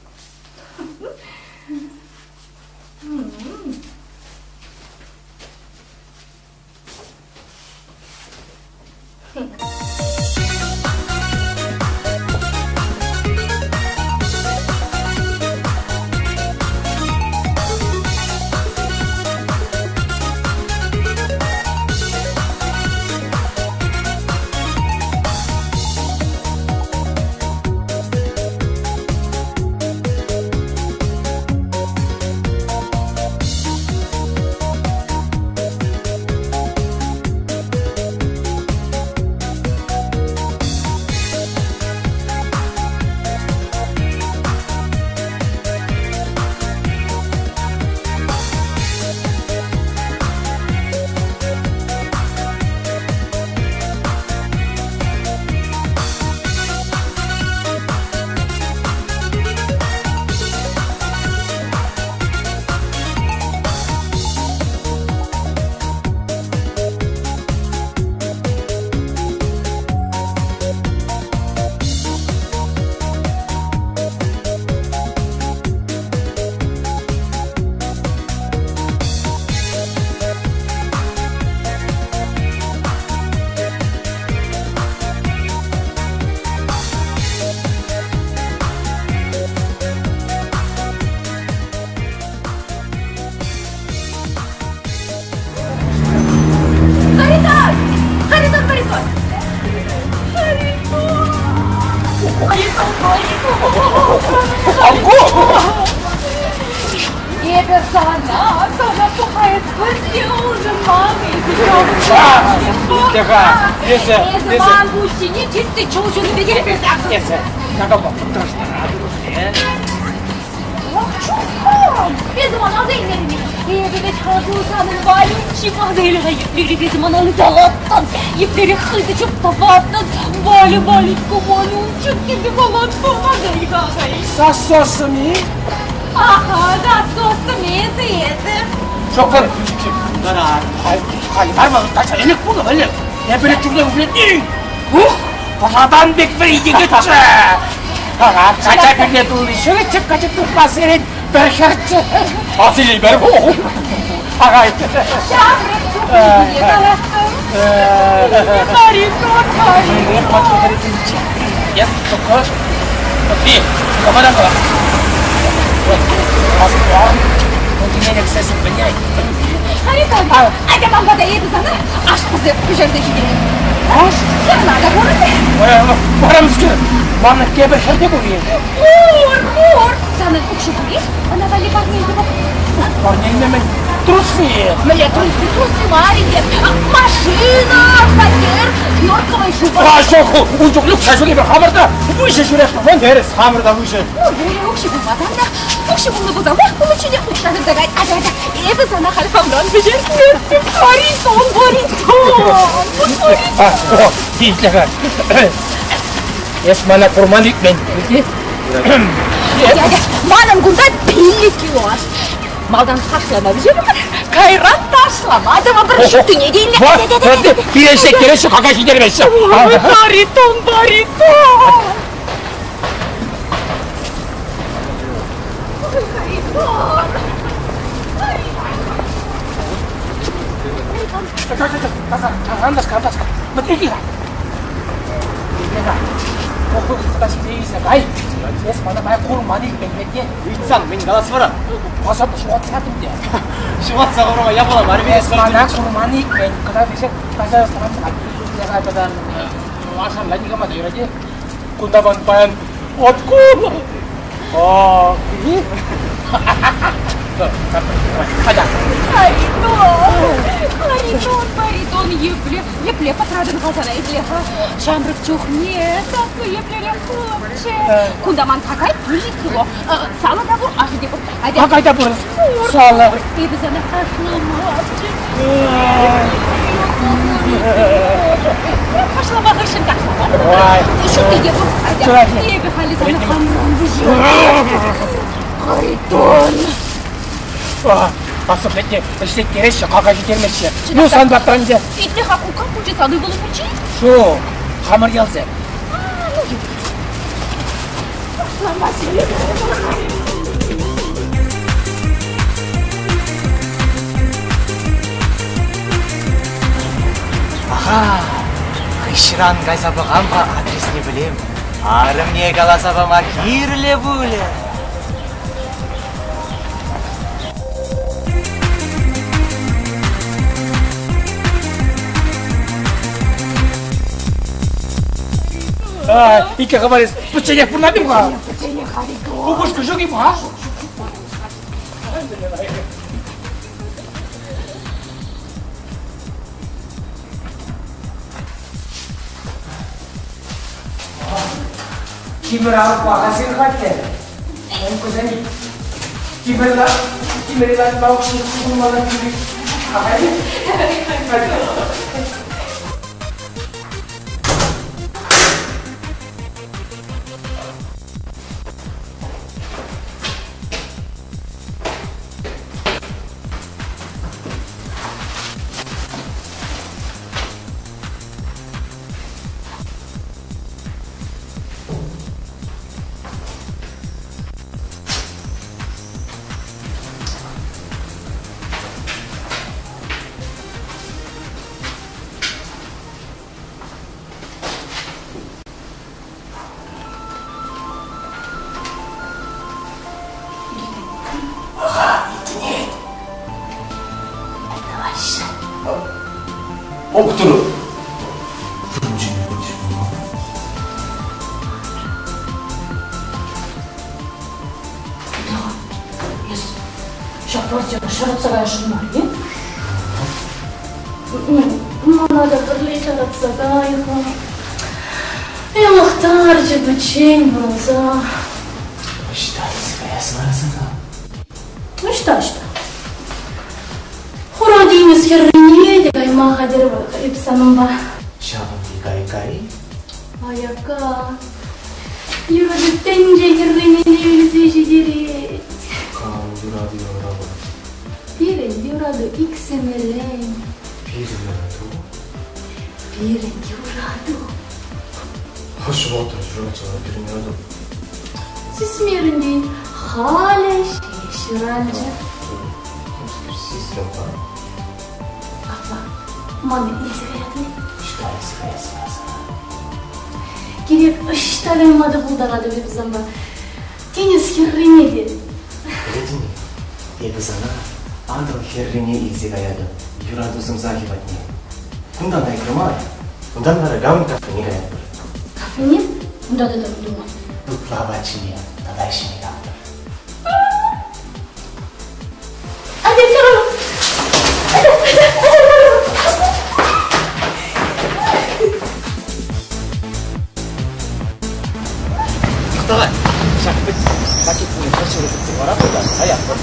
Харитон! Харитон, Харитон! Харитон! Харитон! Эпӗ сана, сана пӑхаяс пӗрре улшӑнман-и? Итле-ха, эсӗ, Эсӗ ман пуҫ ҫине чисти чул ҫунӑ пекех Эсӗ, такампа пӑтраштаратӑн. Эсӗ мана аса илмерӗн-и? Эпӗ вӗт-ха ку санӑн Валюнчик аса ил-ха, еплерех эсӗ мана ыталаттӑн, еплерех хытӑ чуптӑваттӑн. Валя, Валюшка, Валюнчик тесе калаттӑн, аса ил-ха, аса ил. Засосӑм-и? Аха, засосӑм эсӗ, эсӗ. Шокор. Халь мар вӑл, тача ӗлӗк пулнӑ, ӗлӗк. Эпӗ ӗлӗк чухне вӗлетни. Ух, пӑшатан пек вӗрентекенччӗ. Ага, кача пӳрне тулли ҫӗрӗччӗ, кача тухмассерен пӗр хӗрччӗ. Ас илеймер. Ага. Ҫамрӑк чухнехине калаттӑм. Харитон, Харитон. Я только Смотри, камера была. Вот, Москва. Харитон, атя ман пата эпӗ сана аш пӗҫерсе ҫитерем. Аш? Сана та пур. Вара мӗскер? Манӑн тепӗр хӗр те пур-и? Пур, пур. Санӑн укҫу пур-и? Ӑна валли парне илсе пӑх. Парне илме мӗн? Трусы. Мӗнле трусы? Трусы мар ӗнтӗ. Машина, хваттер, норковая шуба. А, ҫук, ун чухне укҫа ҫук эпир хамӑр та выҫӑ ҫӳретпӗр. Тӗрӗс, хамӑр та выҫӑ. Ну, пулӗ, укҫи пулмасан та. Укҫи пулнӑ пулсан вах пуличчен те укҫа тытса кай. Атя, атя, эпӗ сана халь хамран вӗҫертместӗп. Харитон, Харитон, Харитон. Итле-ха. Эс мана курман ӳкмен, пӗлти? Атя, атя, манӑн кунта 5 кило аш. Малтан хашлама вӗҫерӗмӗр, кайран ташлама тӑвӑпӑр, ҫуттине те илнӗ. Пире ҫеккереҫҫӗ, какай ҫитермеҫҫӗ. Харитон, Харитон! Эс мана май курман илтмен пекне. Ыйтсан, мӗн калас вара? Паса ҫухатса те. Ҫухатса хӑварма япала мар Эс мана курман илтмен. Кӑна вӗҫе кайса сӑмах Тата ашамла никама та юрать. Кунта ман паян откул. О, Атя. Харитон! Харитон, Харитон, епле, епле пӑтратӑн-ха сана, епле-ха. Ҫамрӑк чухне сасӑ еплерех пулӑпчӗ. Кунта ман какай пилӗк кило. Салӑ та пур, ашӗ те пур. Атя. Какай та пур. Салӑ. Эпӗ сана хашламапчӗ. Хашлама хыҫҫӑн ташлама. Ҫутти те пур. Атя. Эпӗ халӗ сана хамран выҫӑ. Харитон! Асӑплетне ӗҫлеттереҫҫӗ, какай ҫитермеҫҫӗ. Ну, сан патран те. Итле-ха, кукка пулчӗ сан ывӑлу пулчӗ? Ҫук, хамӑр ялсем. Ну, Ташлама сире. Аха, хыҫран кайса пӑхам-ха адресне пӗлем. Арӑмне каласа пама кирлӗ пулӗ. Иккӗ хӑварес, пӗчченех пурӑнатӑм-ха. Упӑшку ҫук-им-ха? Тимӗр алӑк паха хваттер. Кусем тимӗр тимӗр лартма укҫи пулмалла тимӗр. Ахаль. Аха, илтӗнет. Тӑваҫҫӗ. Ох, турӑ! Эс ҫак квартира ҫаратса каясшӑн мар-и? Мана та пӗрле ҫаратса кай-ха. Йӑлӑхтарчӗ пӗччен пурӑнса. Ӑҫта илсе каяс вара сана? Ӑҫта, ӑҫта? Хура тинӗс хӗррине те кайма хатӗр эп санӑнпа. Ҫавӑнти кайӑк-и? Аякка. Юрату тӗнче хӗррине илсе ҫитерет. Кам юрату юрату? Пирӗн юрату иксӗмӗрен. Пирӗн юрату? Пирӗн юрату. Хӑш вӑхӑтра ҫуралчӗ пирӗн юрату? Сисмерӗн те, халӗ ҫеҫ ҫуралчӗ. Сисрӗм-ха. Апла, мана илсе каятӑн-и? Ӑҫта илсе каяс вара сана? Кирек ӑҫта кайма та пултаратӑп эпӗ санпа. Тинӗс хӗррине те. Пӗлетӗн-и, эпӗ сана Атӑл хӗррине илсе каятӑп, юрату сӑмсахӗ патне. Кунтан аякра мар, унтан вара гавань кафене каятпӑр. Кафене? Унта та тӑвӑн тума. Ытла апатҫине тата ӗҫме каятпӑр. Атя, тӑрӑр! Атя, атя, атя, тӑрӑр! Тӑхта-ха, ҫак пакетсене пӗр ҫӗре кӗртсе хӑваратпӑр та каятпӑр.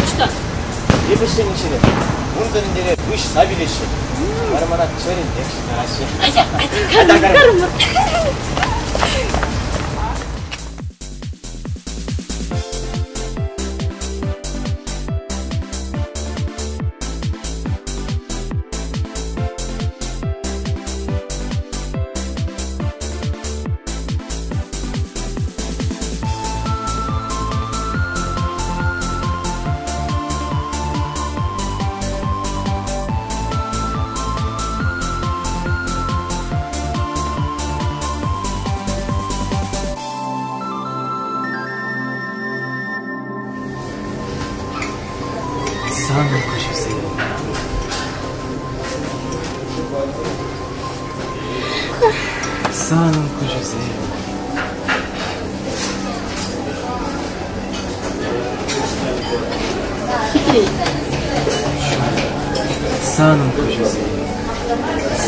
Ӑҫта? Эпӗ ӗҫленӗ ҫӗре. Унсӑрӑн ӗнере выҫса вилеҫҫӗ. Вара мана чӗрӗллех ҫытараҫҫӗ. Атя, атя, карӑмӑр. Санӑн куҫусем. Санӑн куҫусем. Пӗлетӗн-и? Ҫук, санӑн куҫусем,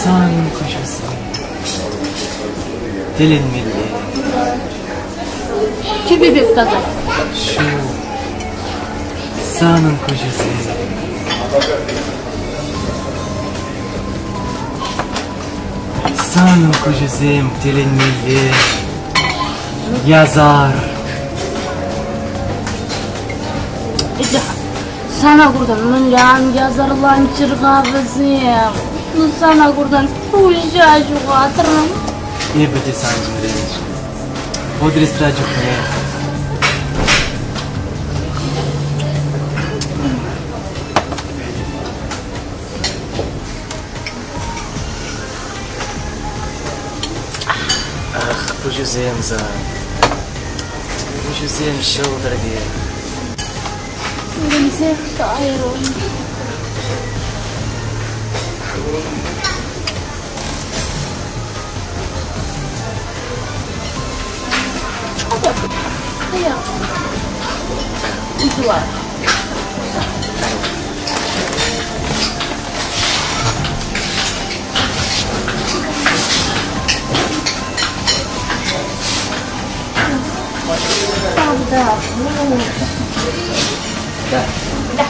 санӑн куҫусем. Тӗлӗнмелле. Тӳпе пек таса. Ҫук, санӑн куҫусем. Санӑн куҫусем тӗлӗнмелле. Ясар. Итле-ха, сана курсан мӗнле ан ясарланччӑр-ха вӗсем? Ну, сана курсан пуҫа ҫухатрӑм. Эпӗ те саншӑн ренчӗ. Подрестра чухне. Ах, куҫусем сан. Куҫусем ҫӑлтӑр пек. Вӗренсех кайрӑм. Уҫӑлар. Правда. Да. Да.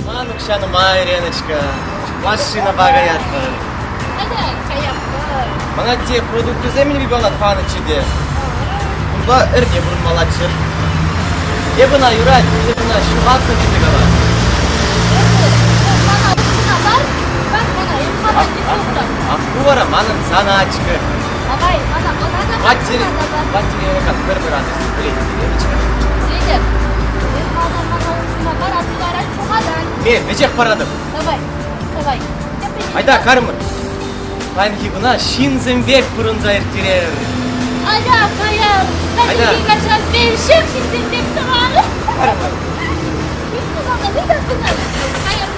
Ман укҫа нумай, Леночка. Машинӑпа каятпӑр. Атя, каятпӑр. Мана те продуктусем илме панӑччӗ те. Унпа эрне пурӑнмаллаччӗ. Эп ӑна юрать, эп ӑна ҫухатнӑ тесе калать. Ах, ку вара манӑн заначка. Давай, мана ӑна та Хваттере, хваттере калакан пӗр-пӗр адресне пӗлетӗн, Леночка. Пӗлетӗп. Эс малтан мана улшӑнма пар, а ты вара ҫухатан. Ме, веҫех паратӑп. Давай, давай. Айта, кармӑр. Паянхи куна ҫынсем пек пурӑнса ирттерер. Айта, каяр. Айта. Каҫхи каҫа веҫех ҫынсем пек тӑвар. Кармӑр. Каяр.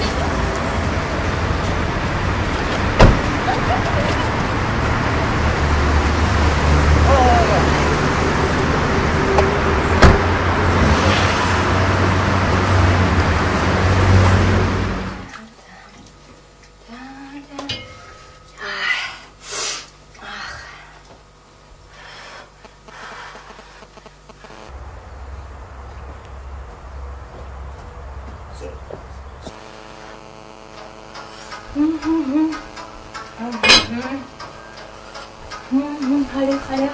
Халех, халех.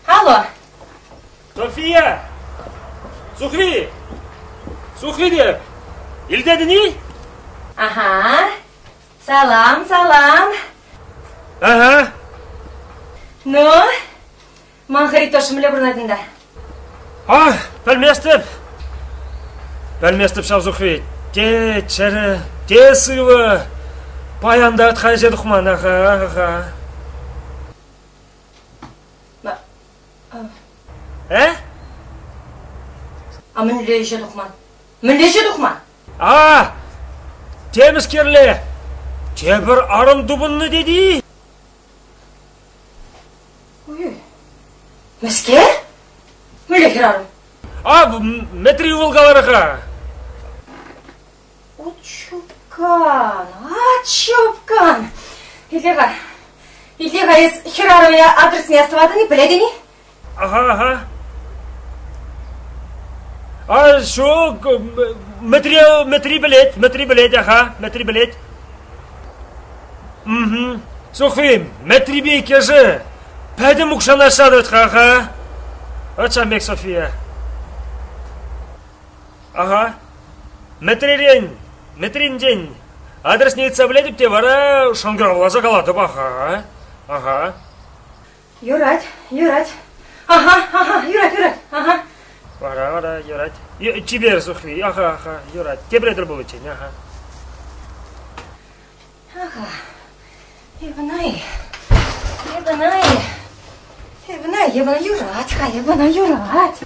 Алло. София! Сухви! Сухви деп! Илтетӗн-и? Ага. Салам, салам. Ага. Ну, ман Харитош мӗнле пурӑнать унта? А, пӗлместӗп. Пӗлместӗп ҫав Сухви. Те чӗрӗ, те сывӑ. Паян та ӗҫе тухман, аха, аха. Э? А мӗнле ӗҫе тухман? Мӗнле ӗҫе тухман? А, темӗскерле. Тепӗр арӑм тупӑннӑ тет-и? Ой, мӗскер? Мӗнле хӗрарӑм? А, Мӗтри ывӑл каларӗ-ха. Чупкан, а чупкан. Итле-ха, итле-ха, эс хӗрарӑм адресне астӑватӑн-и, пӗлетӗн-и? Аха, аха. А, ҫук, Мӗтри, Мӗтри пӗлет, Мӗтри пӗлет, аха, Мӗтри пӗлет. Угу. Сухви, Мӗтрипе иккӗшӗ пӗтӗм укҫана шанать-ха, аха. Ачам пек София. Аха. Мӗтререн, Мӗтринчен адресне ыйтса пӗлетӗп те вара шӑнкӑравласа калатӑп, аха. Аха. Юрать, юрать. Ага, ага, юрать, юрать, ага. Вара, вара, юрать. Чипер, Сухви, аха, аха, юрать. Тепре тӗл пуличчен, аха. Ага. Иванай, Иванай. Эпӗ ӑна юрать-ха, эпӗ ӑна юрать.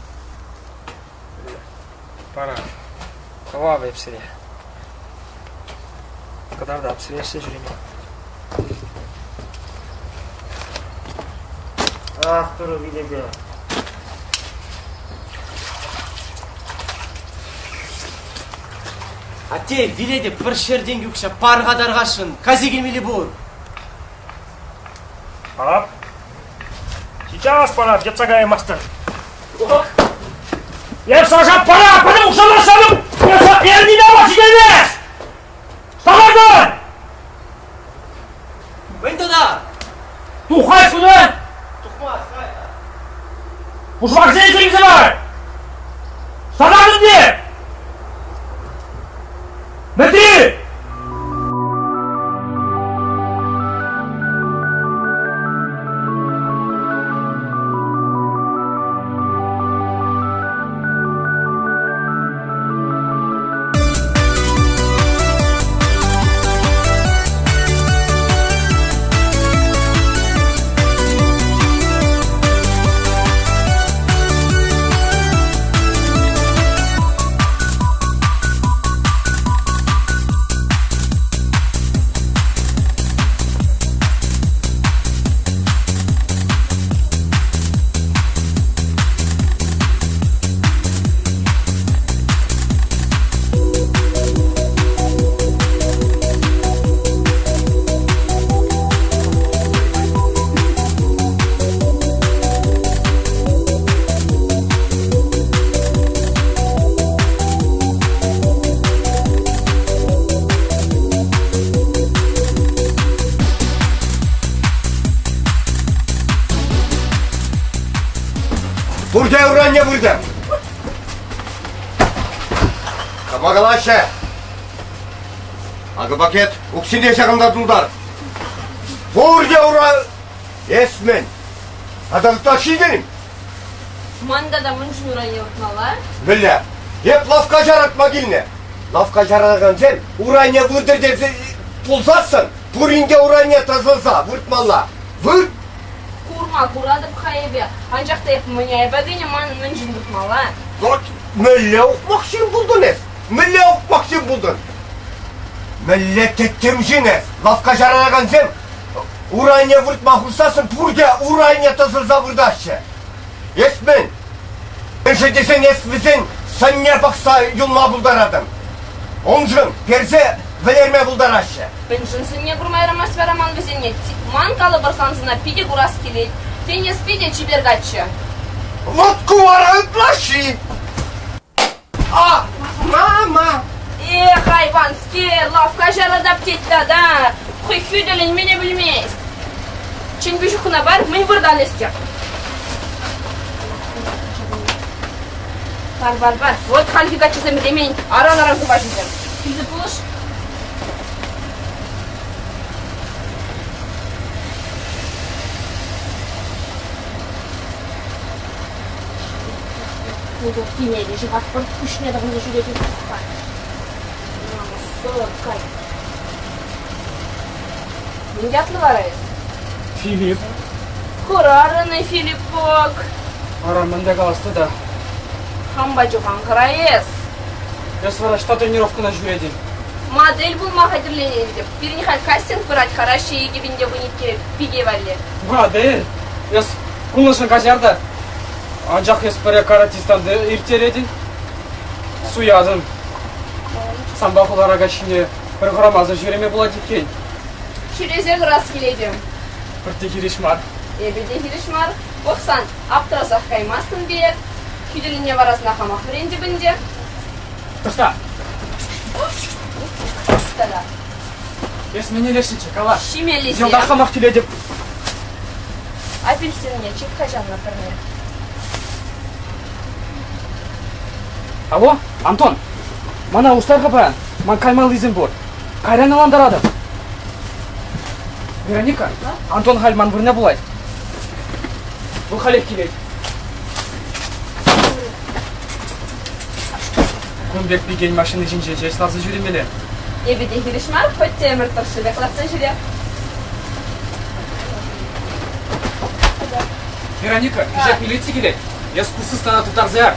Пара. Тӑвап эп сире. Кӑтартап сире ӗҫсе ҫӳреме. Ах, турӑ вилепе. Атте, вилетӗп, пӗр ҫӗртен укҫа пар-ха тархасшӑн, каси килмелли пур. Парап. Сейчас парап, йӑтса каяймастӑн. Эп Саша пара, пӗтӗм укҫана санӑм эрнине ала ҫитеймес! Сахартан! Мӗн тата? Тухай сюда! Тухмасть, кай. Пушмаксене сирӗнсе бар! Сахартӑн те! Мӗтри! Пурте уранне выртӑр. Кама калаҫҫӗ? Акӑ пакет, укҫине ҫакӑнта тултар. Пурте ура... Эс мӗн? Тата ытлашши ҫитӗн? Ман тата мӗншӗн урайне выртмалла? Мӗнле? Эп лавкка ҫаратма килнӗ. Лавкка ҫаратакансем урайне выртӑр тесе пулсассӑн пурин те урайне тӑсӑлса выртмалла. Вырт! Курма куратӑп-ха эпӗ, анчах та эп мӗн айӑпа кӗнӗ ман мӗншӗн выртмалла? Вот мӗнле ухмах ҫын пултӑн эс? Мӗнле ухмах ҫын пултӑн? Мӗнле тӗттӗм ҫын эс? Лавкка ҫаратакансем урайне выртма хушсассӑн пурте урайне тӑсӑлса выртаҫҫӗ. Эс мӗн? Мӗншӗн тесен эс вӗсен сӑнне пӑхса юлма пултаратӑн. Уншӑн персе вӗлерме пултараҫҫӗ. Мӗншӗн сӑнне курма ярамасть вара ман вӗсене? Ман калӑпӑр сан сӑна питӗ курас килет. Тен, эс питӗ чипер каччӑ. Вот ку вара ытлашши. А, мама! Эх, айванскер, лавкка ҫаратап тет тата. Хӑй хӳтӗленме те пӗлмест. Чӗнпӳ ҫухна пар, мӗн выртан эс те. Пар, пар, пар. Вот хальхи каччӑсем ремень аран-аран хываҫҫӗ. Килсе пулӑш. Кинели ҫыхатпӑр, пуҫне тӑхӑнса ҫӳрет ухмах. Намӑссӑр кай. Мӗн ятлӑ вара эс? Филипп. Хӑрарӑн-и, Филиппок? Ара, мӗнле калас тата? Хампа чух ан хӑра эс. Эс вара ӑҫта тренировкӑна ҫӳретӗн? Модель пулма хатӗрленетӗп. Пирӗн халь кастинг пырать Раҫҫей 2012 пике валли. Модель? Эс кулнӑшӑн каҫар та. Анчах эс пӗрре каратистан ирттеретӗн, суятӑн. Санпа хулара каҫхине пӗр хӑрамасӑр ҫӳреме пулать иккен. Ҫӳресе курас килетӗм. Пӗртте хирӗҫ мар. Эпӗ те хирӗҫ мар. Пӑхсан, аптӑрасах каймастӑн пек. Хӳтӗлӗнме вара сана хамах вӗрентӗп ӗнтӗ. Тӑхта. Тата. Эс мӗн илесшӗнччӗ, кала. Ҫимеллисем. Йӑлтах хамах тӳлетӗп. Апельсинне чик-ха ҫаннӑ пӗрне. Алло, Антон, мана устар-ха паян, ман каймаллисем пур. Кайран ӑнлантаратӑп. Вероника, Антон халь ман вырӑна пулать. Вӑл халех килет. Кун пек пикен машина ҫинче ҫеҫ ларса ҫӳремелле. Эпӗ те хирӗҫ мар, хоть те ӗмӗр тӑршшӗпех лартса ҫӳре. Вероника, кӗҫех милици килет. Эс ку сыстана тыттарса яр.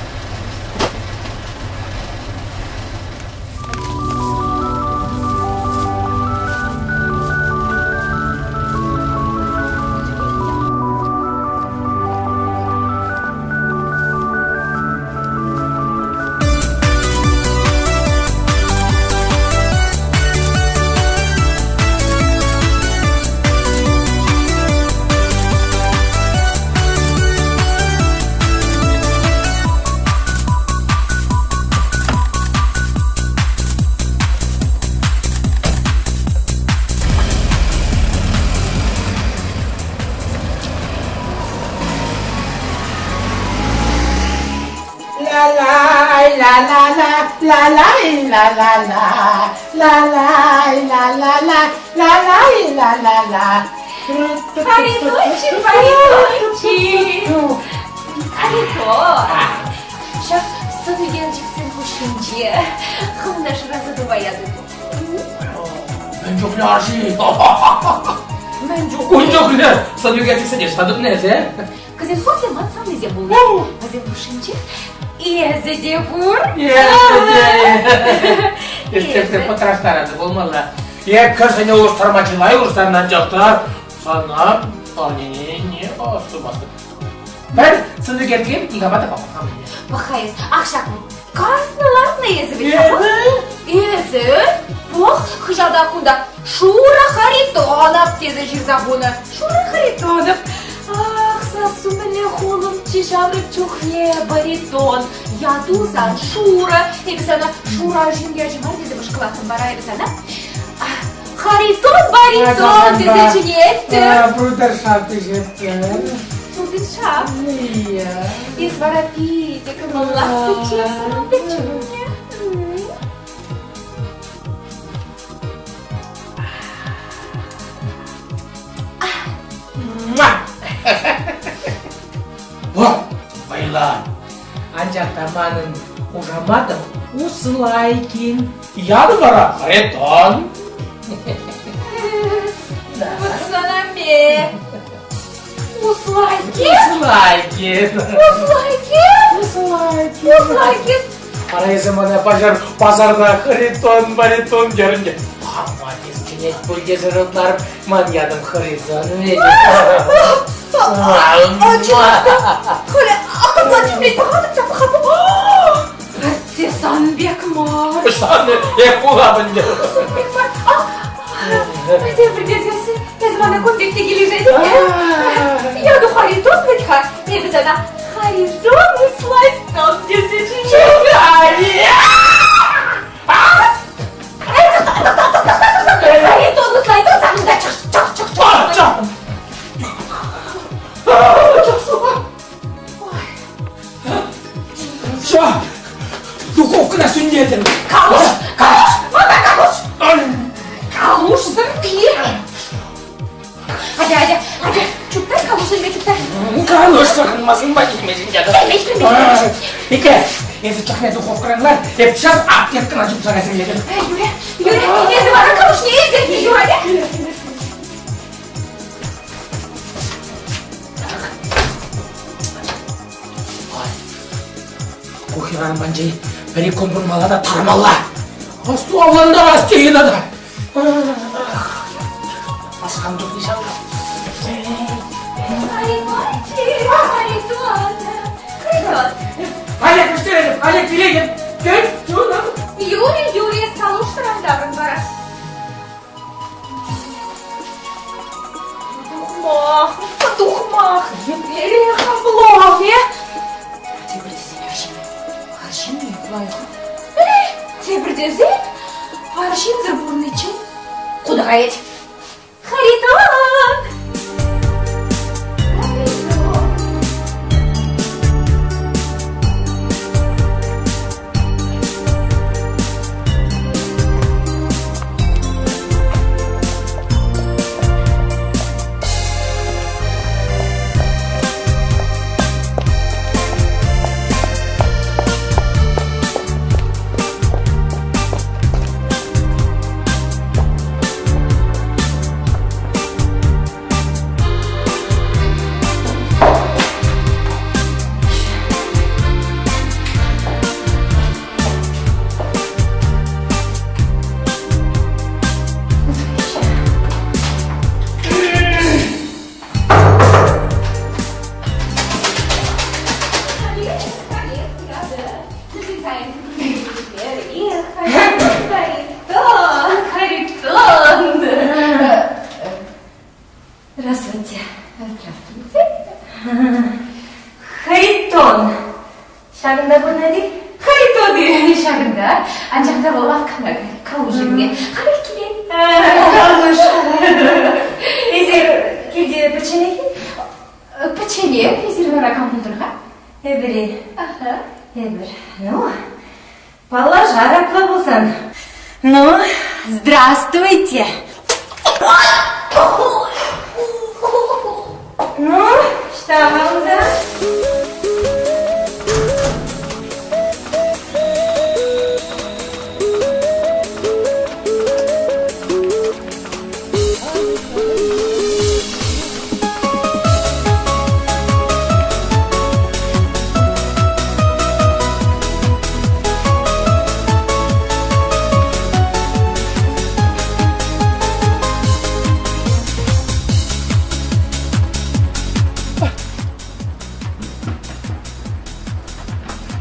Харитончик, Харитончик! Харитон! Ҫак сӑн ӳкерчӗксен хушшинче хӑвна шыраса тупаятӑн. Мӗн чухлӗ арҫын! Мӗн чухлӗ? Ун чухлӗ сӑн ӳкерчӗксене ӑҫта тупнӑ эсӗ? Кӗсем пурте ман савнисем пулнӑ. Вӗсем хушшинче эсӗ те пур. Эсӗ те. Эсӗ пӑтраштарасӑ пулмалла. Е кӗрсене улӑштарма чылай улӑштарнӑ, анчах та сана парнене астумастӑп. Пӗр сӑн ӳкерчӗке никама та паман. Пӑх-ха эс, ах ҫак каснӑ лартнӑ эсӗ вӗт. Эсӗ? Пӑх, хыҫалта кунта Шура Харитонов тесе ҫырса хунӑ. Шура Харитонов. Ах, сассу мӗнле хулӑмччӗ ҫамрӑк чухне, баритон. Яту сан Шура. Эпӗ сана Шура арҫын ячӗ мар тесе мӑшкӑлаттӑм вара эпӗ сана. Харитон баритон тесе чӗнеттӗм. Брудершафт пӗҫертӗм. Брудершафт? Эс вара питӗ кӑмӑллаттӑччӗ сана пек чухне. О, вӑйлӑ! Анчах та манӑн хушаматӑм Услайкин. Ятӑм вара Харитон. Пацанами! Услайкин? Услайкин. Услайкин? Услайкин. Услайкин. Ара эсӗ мана паҫӑр пасарта Харитон, баритон терӗн те. Хама тискенет пуль тесе шутларӑм. Ман ятӑм Харитон ведь. Коля, а тӳмлет пӑхатӑп та пӑхатӑп. Пӗртте сан пек мар. Сан эп пулам ӗнтӗ. Сан пек мар. Тепӗр тесессӗн эсӗ мана кун пек те килӗшетӗн. Яту Харитон вӗт-ха. Эпӗ сана Харитон Услайстан тесе чӗнетӗп. Харитон Услайстан санӑн та чӑх чӑх чӑх чӑх. Все, духовкӑна сӳнтертӗм. Калуш, калуш, мана калуш. Калушсӑр пир. Атя, атя, атя, чуптай калушсемпе чуптай. Калуш сӑхӑнмасӑн ба килмесен те. Ике, эсӗ чӑхне духовкӑран лар, эп сейчас аптекӑна чупса кайса килетӗп. Юря, Юря, эсӗ вара калушне илсе кил, Юря. Ку хӗрарӑм панчи пӗри кӑмпӑрмалла та тармалла. Асту авлантарас тейӗн тата. Асхан тухни ҫав. Олег вӗҫтеретӗп, Олег килетӗп. Кӗт, чунӑм. Юрий, Юрий, калушран таврӑн вара. Тухмах, тухмах, еплерех облом, э? Тепӗр тесен арҫын, арҫын пек лайӑх. Тепӗр тесен арҫынсӑр пурӑниччен куда каять? Харитон! Здравствуйте. Здравствуйте. Харитон. Ҫакӑнта пурӑнать-и? Харитон-и ҫакӑнта. Анчах та вӑл лавккана калушӑнне халех килет. Калуш. Эсир килте пӗчченех-и? Пӗчченех. Эсир вара кам пултӑр-ха? Эпӗр-и? Эпӗр. Ну, паллашар апла пулсан. Ну, здравствуйте. Ну, что вам за?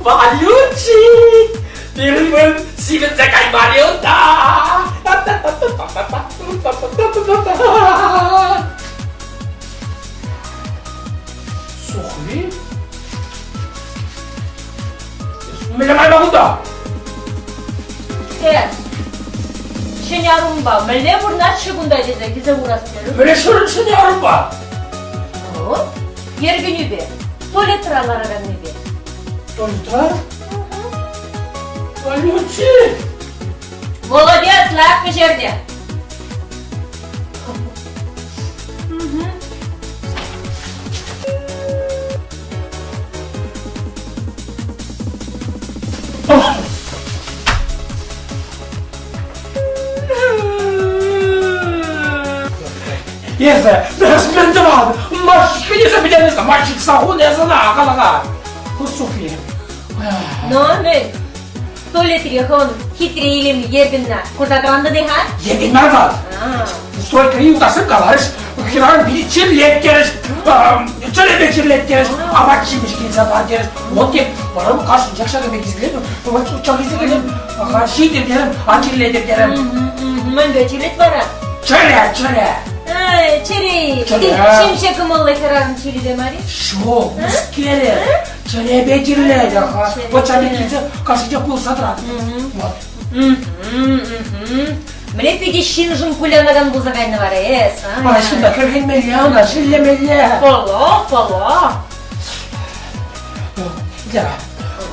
Валючик! Пирӗн сивӗнсе каймарӗ унта! Сухви? Мӗнле кайма кунта? Э, ҫӗнӗ арӑмпа мӗнле пурӑнать-ши кунта тесе килсе курас терӗм. Мӗнле шырӑн ҫӗнӗ арӑмпа? Ну, еркӗнӳпе, туалетра лараканнипе. Туалетра? Алючи! Молодец, лайӑх пӗҫернӗ. Эсӗ, мӗн тӑван? Машине пӗтернӗ, мальчик сахун эсӗ ӑна калаха. Сухви. Ну, мӗн? Туалетре хӑвӑн хитре илемлӗ еркӗнна курса тӑрантӑн-и-ха? Еркӗн мар вӑл. Стройкӑри юлташсем каларӗҫ, хӗрарӑм питӗ чирлеттерӗҫ, чӗрепе чирлеттерӗҫ, апат-ҫимӗҫ килсе пар терӗҫ. Вот тек вара кашнинчех ҫакӑн пек килсе чак илсе килем, ҫитӗр терӗм, ан чирлетӗр терӗм. Мӗнпе чирлет вара? Чӗре, чӗре. Ай, чӗре. Ҫемҫе кӑмӑллӑ хӗрарӑм чирӗпе мар-и? Ҫук, мӗскере. Чӗрепе чирлет, аха. Вот ҫав пек килсе кашнинчех пулӑшса тӑрать. Вот. Мӗне питӗ ҫыншӑн кулянакан пулса кайнӑ вара эс, а? Мана ҫынна хӗрхенмелле ӑна, шеллемелле. Паллах, паллах. Лера,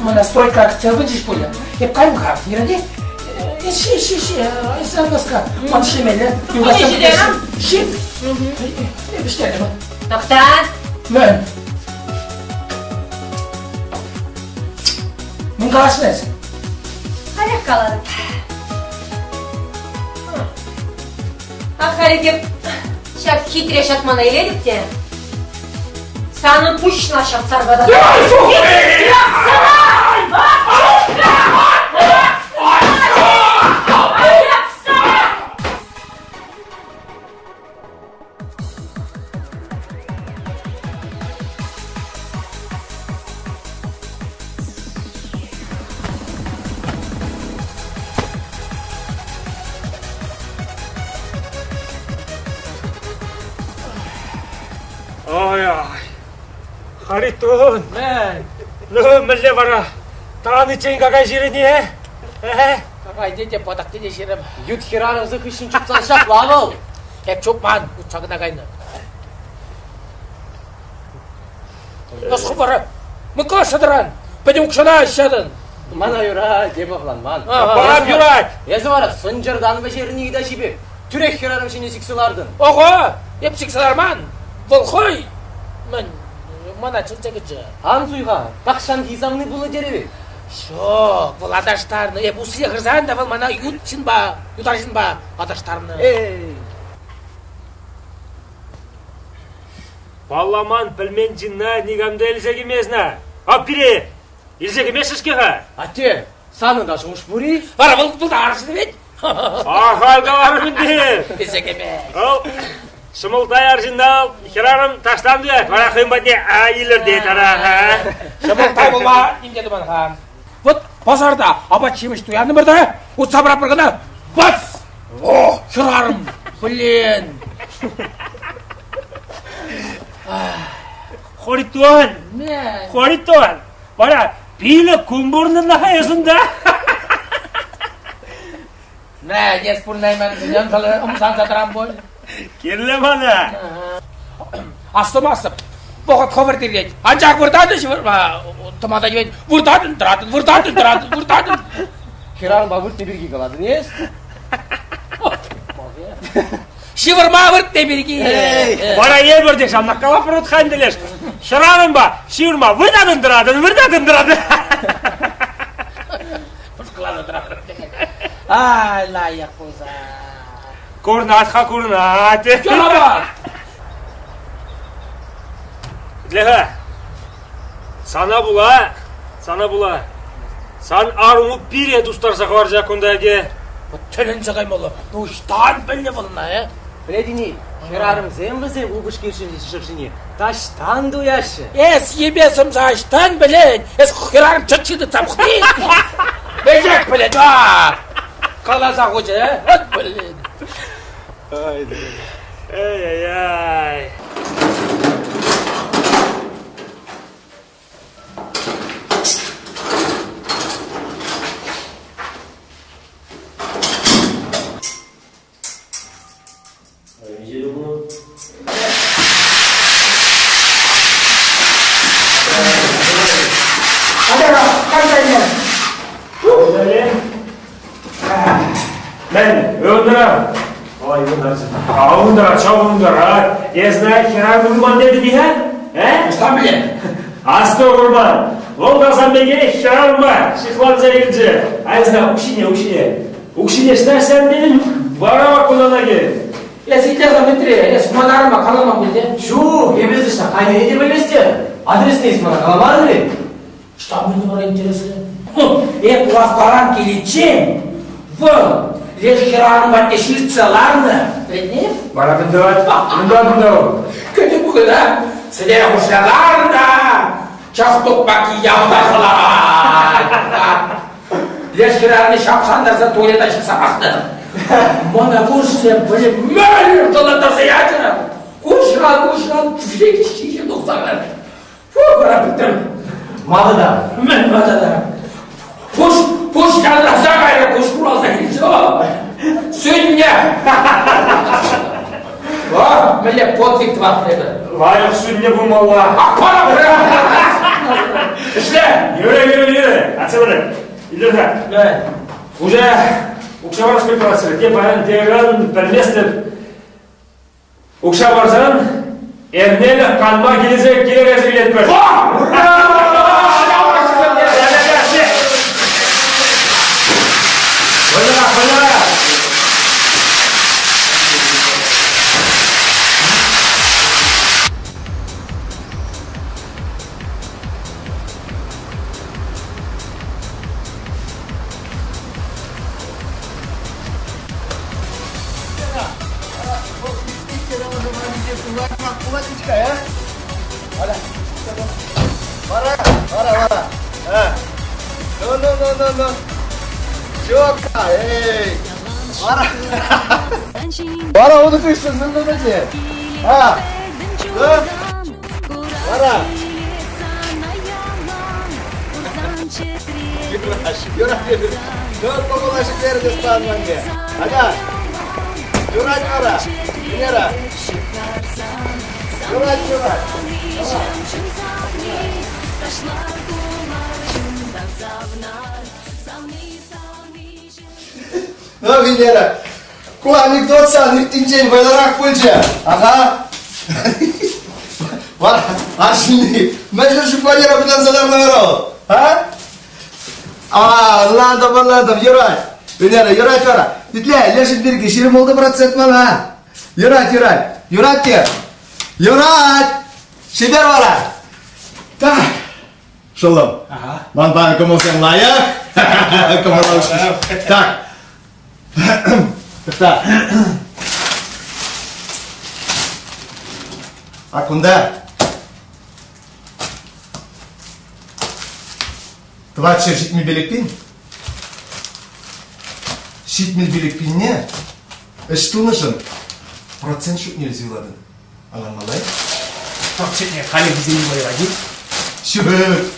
мана стройка акция вычиш пулӗ. Эп кайм-ха, Лера, Ши, ши, ши, эс ан Ман шимелле. Ши. Эп ӗҫтернӗ. Тӑхта. Мӗн? Мӗн каласшӑн эс? Халех калатӑп. Ах, халех эп ҫак хитре ҫатмана илетӗп те санӑн пуҫна ҫапса аркататӑп. Ой-ой, Харитон! Мӗн? Ну, мӗнле вара? Тӑраниччен какай ҫирӗн-и, э? Какай те, патак те ҫирӗм. Ют хӗрарӑмсем хыҫҫӑн чупсан ҫапла вӑл. Эп чупман, утса кӑна кайнӑ. Ӑс вара, мӑкла сӑтӑран, пӗтӗм укҫана ҫатӑн. Мана юрать, эпӗ авланман. Парам юрать. Эсӗ вара сӑнчӑртан вӗҫерни ыйтаҫи пек. Тӳрех хӗрарӑм ҫине сиксе лартӑн. Ого, эп сиксе ларман. Вӑл хӑй, мӗн, мана чӗнсе кӗчӗ. Ан суй-ха, тахҫанхи савни пулнӑ терӗ Ҫок, вӑл аташтарнӑ. Эп усси хырсан та вӑл мана ют ҫынпа, ют арҫынпа аташтарнӑ. Эй! Палламан, пӗлмен ҫынна никам та илсе килмест-на. А пире илсе кӗмеҫҫӗ-ҫке-ха. Атте, санӑн та шухӑш пур-и? Вара вӑл пултарасшӑн вӗт. Ахаль каларӑм ӗнтӗ. Илсе кӗме. Вӑл ҫӑмӑлтай арҫынна хӗрарӑм таҫтан туять, вара хӑйӗн патне илӗртет ара. Ҫӑмӑлтай пулма ним те туман-ха. Вот пасарта апат-ҫимӗҫ туянтӑмӑр та утса пыратпӑр кӑна. Бац! О, хӗрарӑм! Блин! Хоритон! Хоритон! Вара пилӗк кун пурӑннӑ-ха эс унта. Мә, эс пурӑнайман ӑмсанса тӑрам пуль. Кирлӗ мана. Астумастӑп. Вӑхӑт хӑвӑрт иртет. Анчах выртатӑн ҫывӑрма тӑма та тивет. Выртатӑн, тӑратӑн, выртатӑн, тӑратӑн, выртатӑн. Хӗрарӑмпа выртнӑ пирки калатӑн эс? Ҫывӑрма выртнӑ пирки. Вара эпир те ҫавна калапӑр вӑт-ха ӗнтӗ леш. Хӗрарӑмпа ҫывӑрма выртатӑн, тӑратӑн, выртатӑн, тӑратӑн. Пӑшкӑланӑ тӑратӑн. Ай, лайӑх пулса. Курнать-ха, курнать. Чунова! Итле-ха. Сана пула, сана пула. Сан арӑму пире тустарса хӑварчӗ кунта ӗнтӗ. Тӗлӗнсе каймалла. Ну, ӑҫтан пӗлнӗ вӑл ӑна, э? Пӗлетӗн-и, хӗрарӑмсем вӗсем упӑшки шӑршине таҫтан туяҫҫӗ. Эс йӗпе сӑмса ӑҫтан пӗлен? Эс хӗрарӑм чӑтши тытса пӑхни? Веҫех пӗлет, а! Каласа хучӗ, э? Вӑт пӗлет. Эй-эй-эй. Мӗн, ывӑнтӑра? Ой, ывӑнтарчӗ. Ывӑнтӑра, чав ывӑнтӑра. Эс знает, хӗрарӑм ывӑнман тетӗн-и-ха? Э? Ӑҫтан пӗлен? Асту, Курман, вӑл та сан пекех хӗрарӑмпа ҫыхланса илчӗ. Ай, зна, укҫине, укҫине. Укҫине ӑҫта тетӗн? Вара вакунана кил. Эс итле-ха, Митре, эс ман арӑма каламан пуль те? Ҫук, эпӗ ӑҫта кайнине те пӗлместӗп. Адресне эс мана каламарӑн-и? Что мне вара интересно? Эп лавккаран киличчен вӑл леш хӗрарӑм патне ҫыртса ларнӑ. Пӗлетне? Вара мӗн тӑвать? Мӗн тӑвать кунта вӑл? Кӗтӗ пухӑна сӗтел хушса ларнӑ. Чах тукмакки ялта хӑлать. Леш хӗрарӑмне ҫапсантарса туалета ҫыхса пӑрахнӑ. Мана курсем пӗле мӗн тӑлантарса ячӗ. Куҫран куҫран ҫиҫӗ тухса кайрӗ. Фу, вара пӗттӗм. Мана та. Мӗн мана та? Пуҫ, пуҫ янраса кайрӗ, куҫ хуралса килчӗ. Сӳннӗ! О, мӗнле подвиг тӑватпӑр эпӗ. Лайӑх сӳннӗ пулмалла. Аппара Ӗҫле! Юрӗ, юрӗ, юрӗ. Атя пырать. Илер-ха. Уже укҫа парас пек тӑватчӗ. Те паян, те ыран пӗлместӗп. Укҫа парсан эрнелӗх канма килсе киле кайса килетпӗр. Ура! Вӑйлӑрах, вӑйлӑрах! Вара, вара, вара. А. Ну, ну, ну, ну, ну. Четко, эй. Вара. Вара, он хыҫҫӑн мӗн тунӑччӗ? А. Ну. Вара. Юрать, юрать. Ну, кӑмӑла ҫӗклерӗ стан манне. Ага. Юрать вара. Венера. Юрать, юрать. Ну, Венера, ку анекдот сан иртнинчен вӑйлӑрах пулчӗ. Ага. Вара, арҫынни, мӗншӗн шифоньера пытанса ларнӑ вара вӑл? А? А, ӑнлантӑм, ӑнлантӑм, юрать. Венера, юрать вара. Итле, лешӗн пирки 26% мана. Юрать, юрать. Юрать те. Юрать! Чипер вара. Так. Шӑллӑм. Ман пан кӑмӑлсем лайӑх. Кӑмӑла Так. Так. А кунта 475 пин 75 пинне ӗҫ тунӑшӑн процент шутне илсе юлатӑн. Ӑнланмалла-и? Процентне халех илсе илме юрать-и? Ҫук.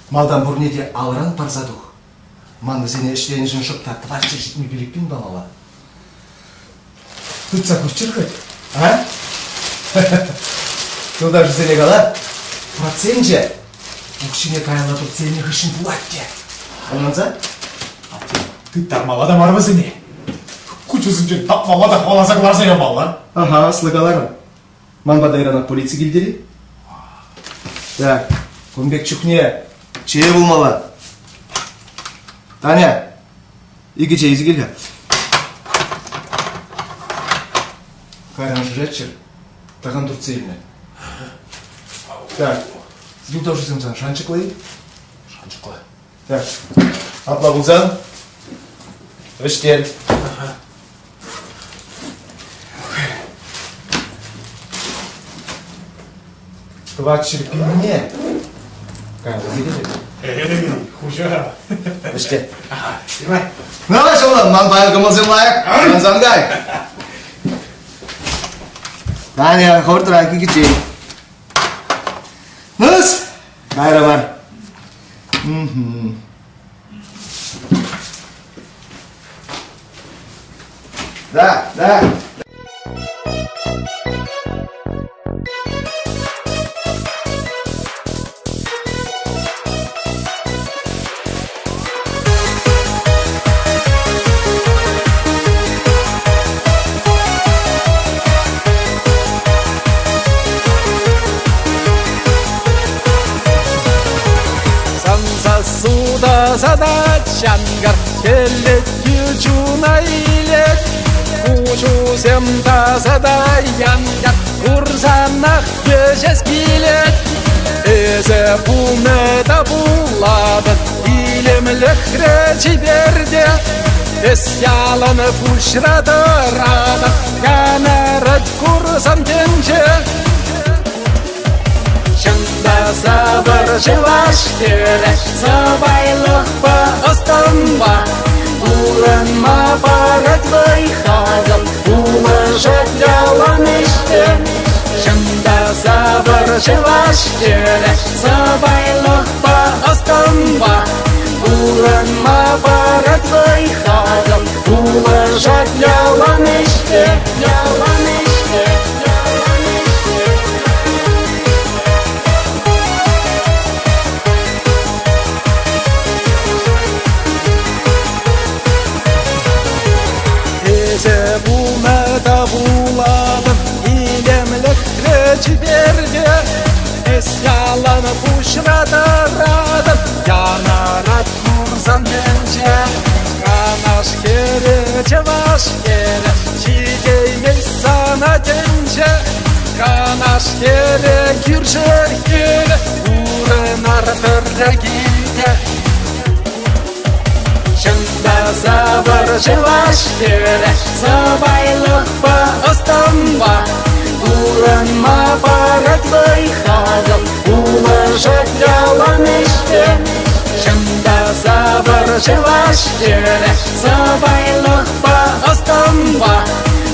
Малтан пурне те алран парса тух. Ман вӗсене ӗҫленӗшӗн шӑп та 475 пин памалла. Тытса курччӑр хӑть, а? Юлташӗсене кала, проценчӗ укҫине каялла туртса илнӗ хыҫҫӑн пулать те. Ӑнланса? Атте, тыттармалла та мар вӗсене. Кучусенчен тапмалла та хӑваласа кӑларса ямалла. Ага, ӑслӑ каларӑн. Ман пата ыранах полици килтӗр-и? Так, кун пек чухне чее пулмалла. Таня, икӗ чей илсе кил-ха. Кайран шӑшеччӗр, такам туртса илнӗ. Так, юлташусем сан шанчӑклӑ-и? Шанчӑклӑ. Так, апла пулсан, вӗҫтер. Тӑватҫӗр пинне каялла килетӗп. Эй, хуҫа. Вӗҫтер. Ну, шӑллӑм, ман паян кӑмӑлсем лайӑх. Ан кай. Таня, хӑвӑртрах икӗ чей. Ну-с, кайрӑмӑр. Да, да. Суда садать ҫанкар, Телетки чуна илет. Куҫусем тасата янкар, Курсанах вӗҫес килет. Эсӗ пулнӑ та пулатӑн, Илемлӗхре чиперте. Эс ялан пуҫра тӑратӑн, Янӑрать курсан тӗнче. Чӑнта сапӑр чӑваш хӗрӗ сӑпайлӑхпа ӑс-тӑнпа пурӑнма парать вӑй-хакӑм, пулӑшать ялан ӗҫте. Чӑнта сапӑр чӑваш хӗрӗ сӑпайлӑхпа ӑс-тӑнпа пурӑнма парать вӑй-хакӑм, пулӑшать ялан ӗҫте, ялан ӗҫте, ялан ӗҫте. Эсӗ пулнӑ та пулатӑн илемлӗхре чиперте. Эс ялан пуҫра тӑратӑн, янӑрать курсан тӗнче. Канаш хӗрӗ, чӑваш хӗрӗ, ҫитеймест сана тӗнче. Канаш хӗрӗ, кӳршӗ хӗрӗ, пурӑнар пӗрре килте. Чӑнта сапӑр чӑваш хӗрӗ, сӑпайлӑхпа ӑс-тӑнпа пурӑнма парать вӑй-хакӑм, пулӑшать ялан ӗҫпе. Чӑнта сапӑр чӑваш хӗрӗ, сӑпайлӑхпа ӑс-тӑнпа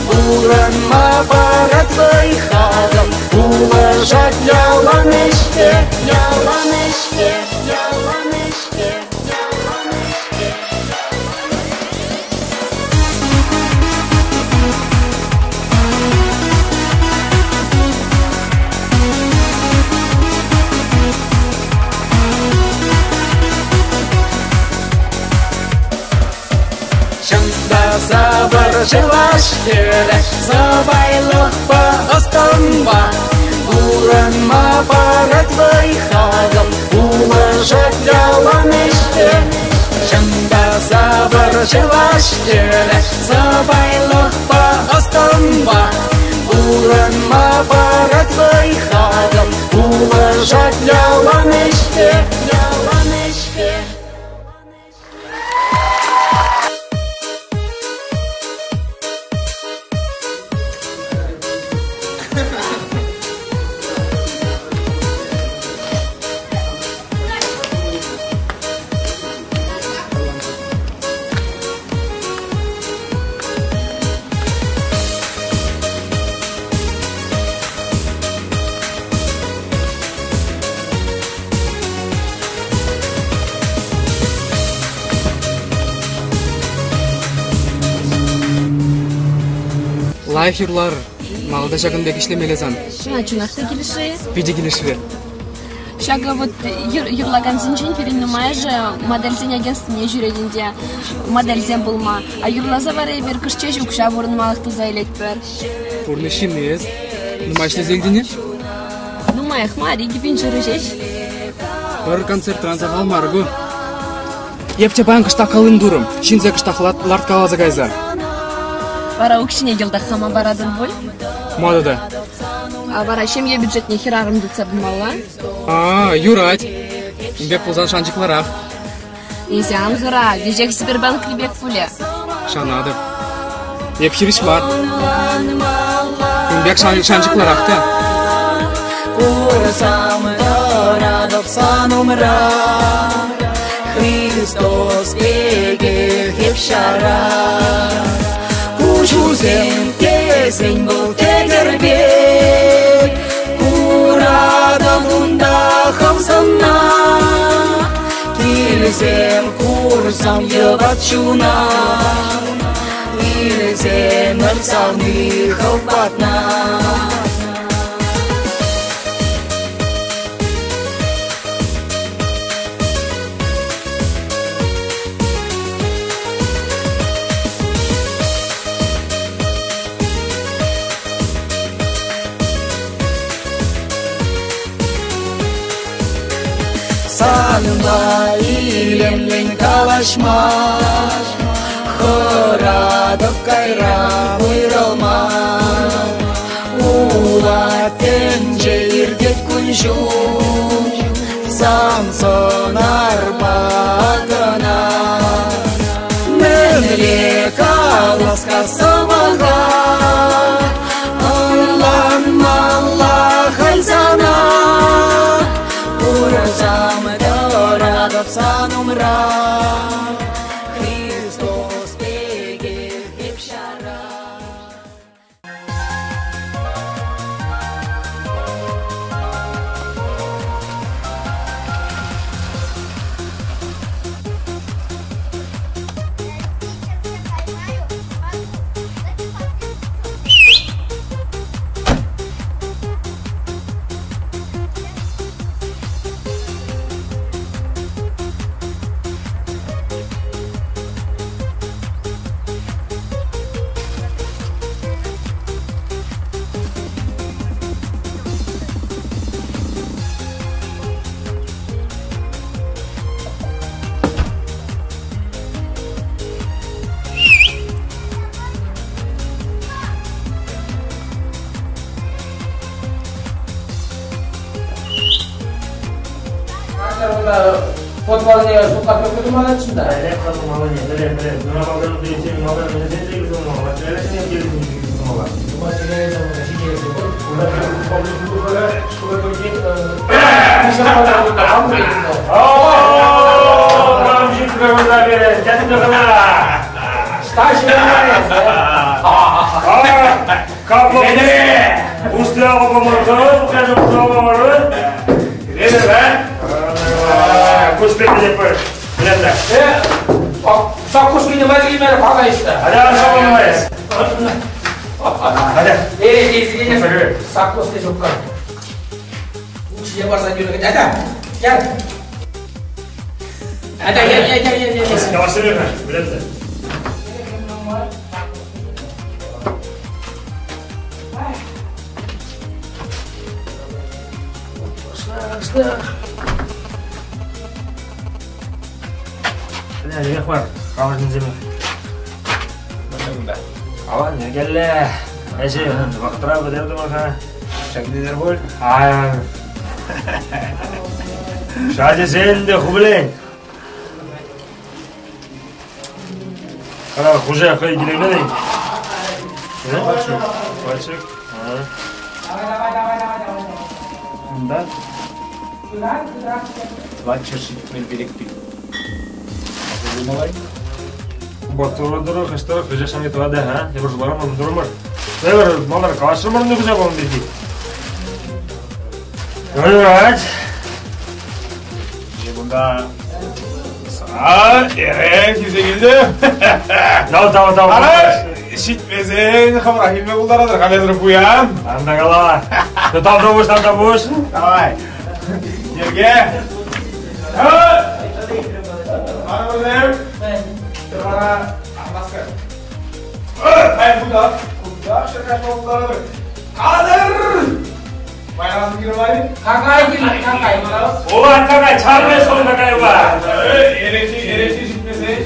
пурӑнма парать вӑй-хакӑм, пулӑшать ялан ӗҫпе, ялан ӗҫпе, ялан ӗҫпе, ялан ӗҫпе. Чӑнта сапӑр чӑваш хӗрӗ сӑпайлӑхпа ӑс-тӑнпа пурӑнма парать вӑй-хакӑм, пулӑшать ялан ӗҫпе. Чӑнта сапӑр чӑваш хӗрӗ сӑпайлӑхпа ӑс-тӑнпа пурӑнма парать вӑй-хакӑм, пулӑшать ялан ӗҫпе, ялан ӗҫпе. Лайӑх юрлар. Малта ҫакӑн пек ӗҫлемелле сан. Сана чӑнах та килӗшрӗ? Питӗ килӗшрӗ. Ҫакӑ вот юрлакансенчен пирӗн нумайӑшӗ модельсен агентствине ҫӳрет ӗнтӗ, модельсем пулма. А юрласа вара эпир кӑшт ҫеҫ укҫа пурӑнмалӑх туса илетпӗр. Пурнӑҫ ҫынни эс. Нумай ӗҫлесе илтӗн-и? Нумаях мар, 2000 ҫурӑ ҫеҫ. Пӗр концертран сахал мар ку. Эп те паян кӑштах калым турӑм, ҫынсем кӑштах ларткаласа кайса. Вара укҫине йӑлтах хама паратӑн пуль? Ма тата? А вара ҫемье бюджетне хӗрарӑм тытса пымалла. А, юрать. Ун пек пулсан шанчӑклӑрах. Эсӗ ан хӑра, веҫех Сбербанкри пек пулӗ. Шанатӑп. Эп хирӗҫ мар. Ун пек шанчӑклӑрах та. Курсам тӑратӑп сан умра, Христос пекех эп ҫара. Куҫусем тесен вӑл тӗкӗр пек, Куратӑн унта хӑв сӑнна. Килсем курсам йӑват чуна, Илсемӗр савни хӑв патна. Санпа илемлӗн калаҫма Хӑратӑп кайран уйрӑлма. Ула тӗнче иртет кун-ҫул, Сан сӑнарпа кӑна. Мӗнле калас-ха сӑмаха, Ӑнланмалла халь сана. Курсам тӑратӑп сан умра, Христос пекех эп ҫара. Подвалне шутлап тумаллаччӗ та. Шадисен де хублен. Ана хуже хӑй килеймен. Пальчик. Пальчик. Унта 275 пин. Малай. Батырдыры, хыштыры, хыжа шамы тӑвады, ха? Эпир жуларым, дурмар. Эпир малар калашырмар не хыжа болын бирки. Alright. Bunda Sağ, evet, güzel. Дау, дау, дау. Ара, Ҫитмесен хӑвӑрах илме пултаратӑр, халӗ пуян. Ан та кала. Тавтапуҫ, тавтапуҫ. Давай. Йӗрке. Арӑмсем. Вара Атласка. Ай, кунта. Кунта ҫӗр каҫма пултаратӑр. Кадр! Майрасым кирлӗ Какай кирлӗ, какай мана. Улан какай, чармай шол какайпа. Эрехи, эрехи ҫитмесен.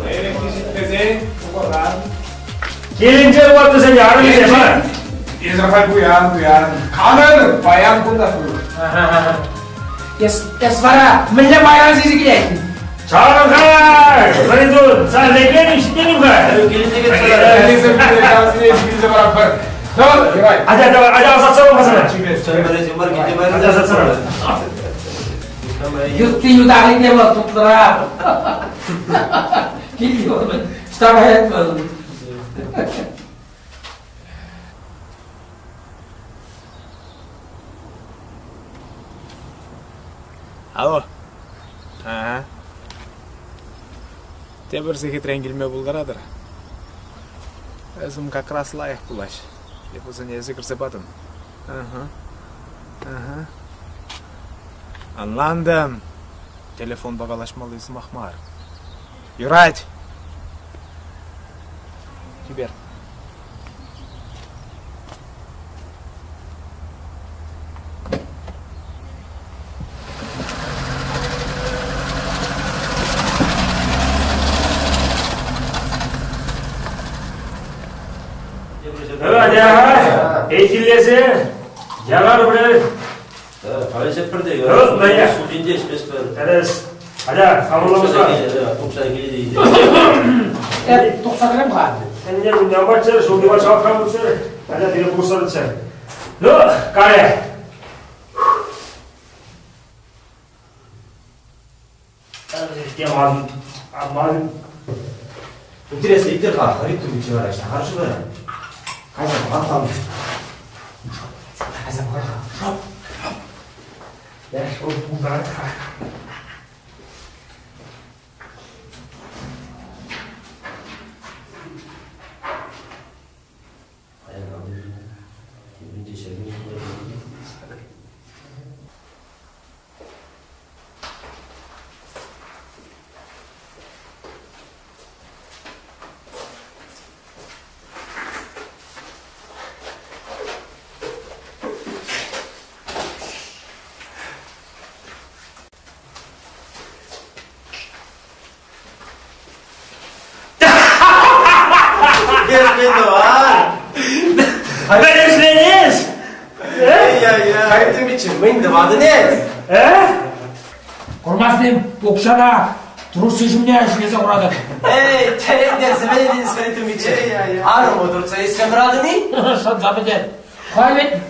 Эрехи ҫитмесен, тухӑран. Келинче ваттысене арӑмӗсем, а? Эсӗр халь пуян, пуян. Канӑр, паян кунта пур. Эс, эс вара мӗнле майран сисе килет? Чарӑн-ха! Вӗрентӳ, сан лекменӗм ҫитменӗм-ха. Атя, давай, атя, ӑсатса пар сана. Атя, ӑсатса пар. Ютти ютахлине вӑл тутлӑрах. Килти вӑл, штаб вӑл. Алло. Ага. Тепӗр сехетрен килме пултаратӑр. Эсӗм как раз лайӑх пулаҫ. Эп вӗсене эсӗ кӗрсе патӑм. Ага. Ага. Ӑнлантӑм. Телефонпа калаҫмалли сӑмах мар. Юрать. Чипер. Атя, пехиллесе, явар пӗр. Калаҫатпӑр те, судинче ӗҫместпӗр. Тӗрӗс. Атя, хамӑрламӑша. Тухса килет. Тухса кӗрем-ха. Ӗнер ямаччӗ, шулти патшалӑхра пулчӗ. Атя, пире пулӑшса Ну, каре. Интересно, иттер-ха, Хариту вара, ӑҫта вара? Кайса пӑхам. Кайса пӑхам. Шоп, шоп. Я шоп пултарать-ха. Пӗтӗҫленес! Хайтовичи, мӗн тӑватӑн эс? Э? Курмастӑн, укҫана трусы ҫумне ӗҫлесе хуратӑп. Эй, тӗлӗнтерсе мӗн Хайтовичи? Арӑму туртса илсе хӑратӑн-и? Шанса пӗтер. Халь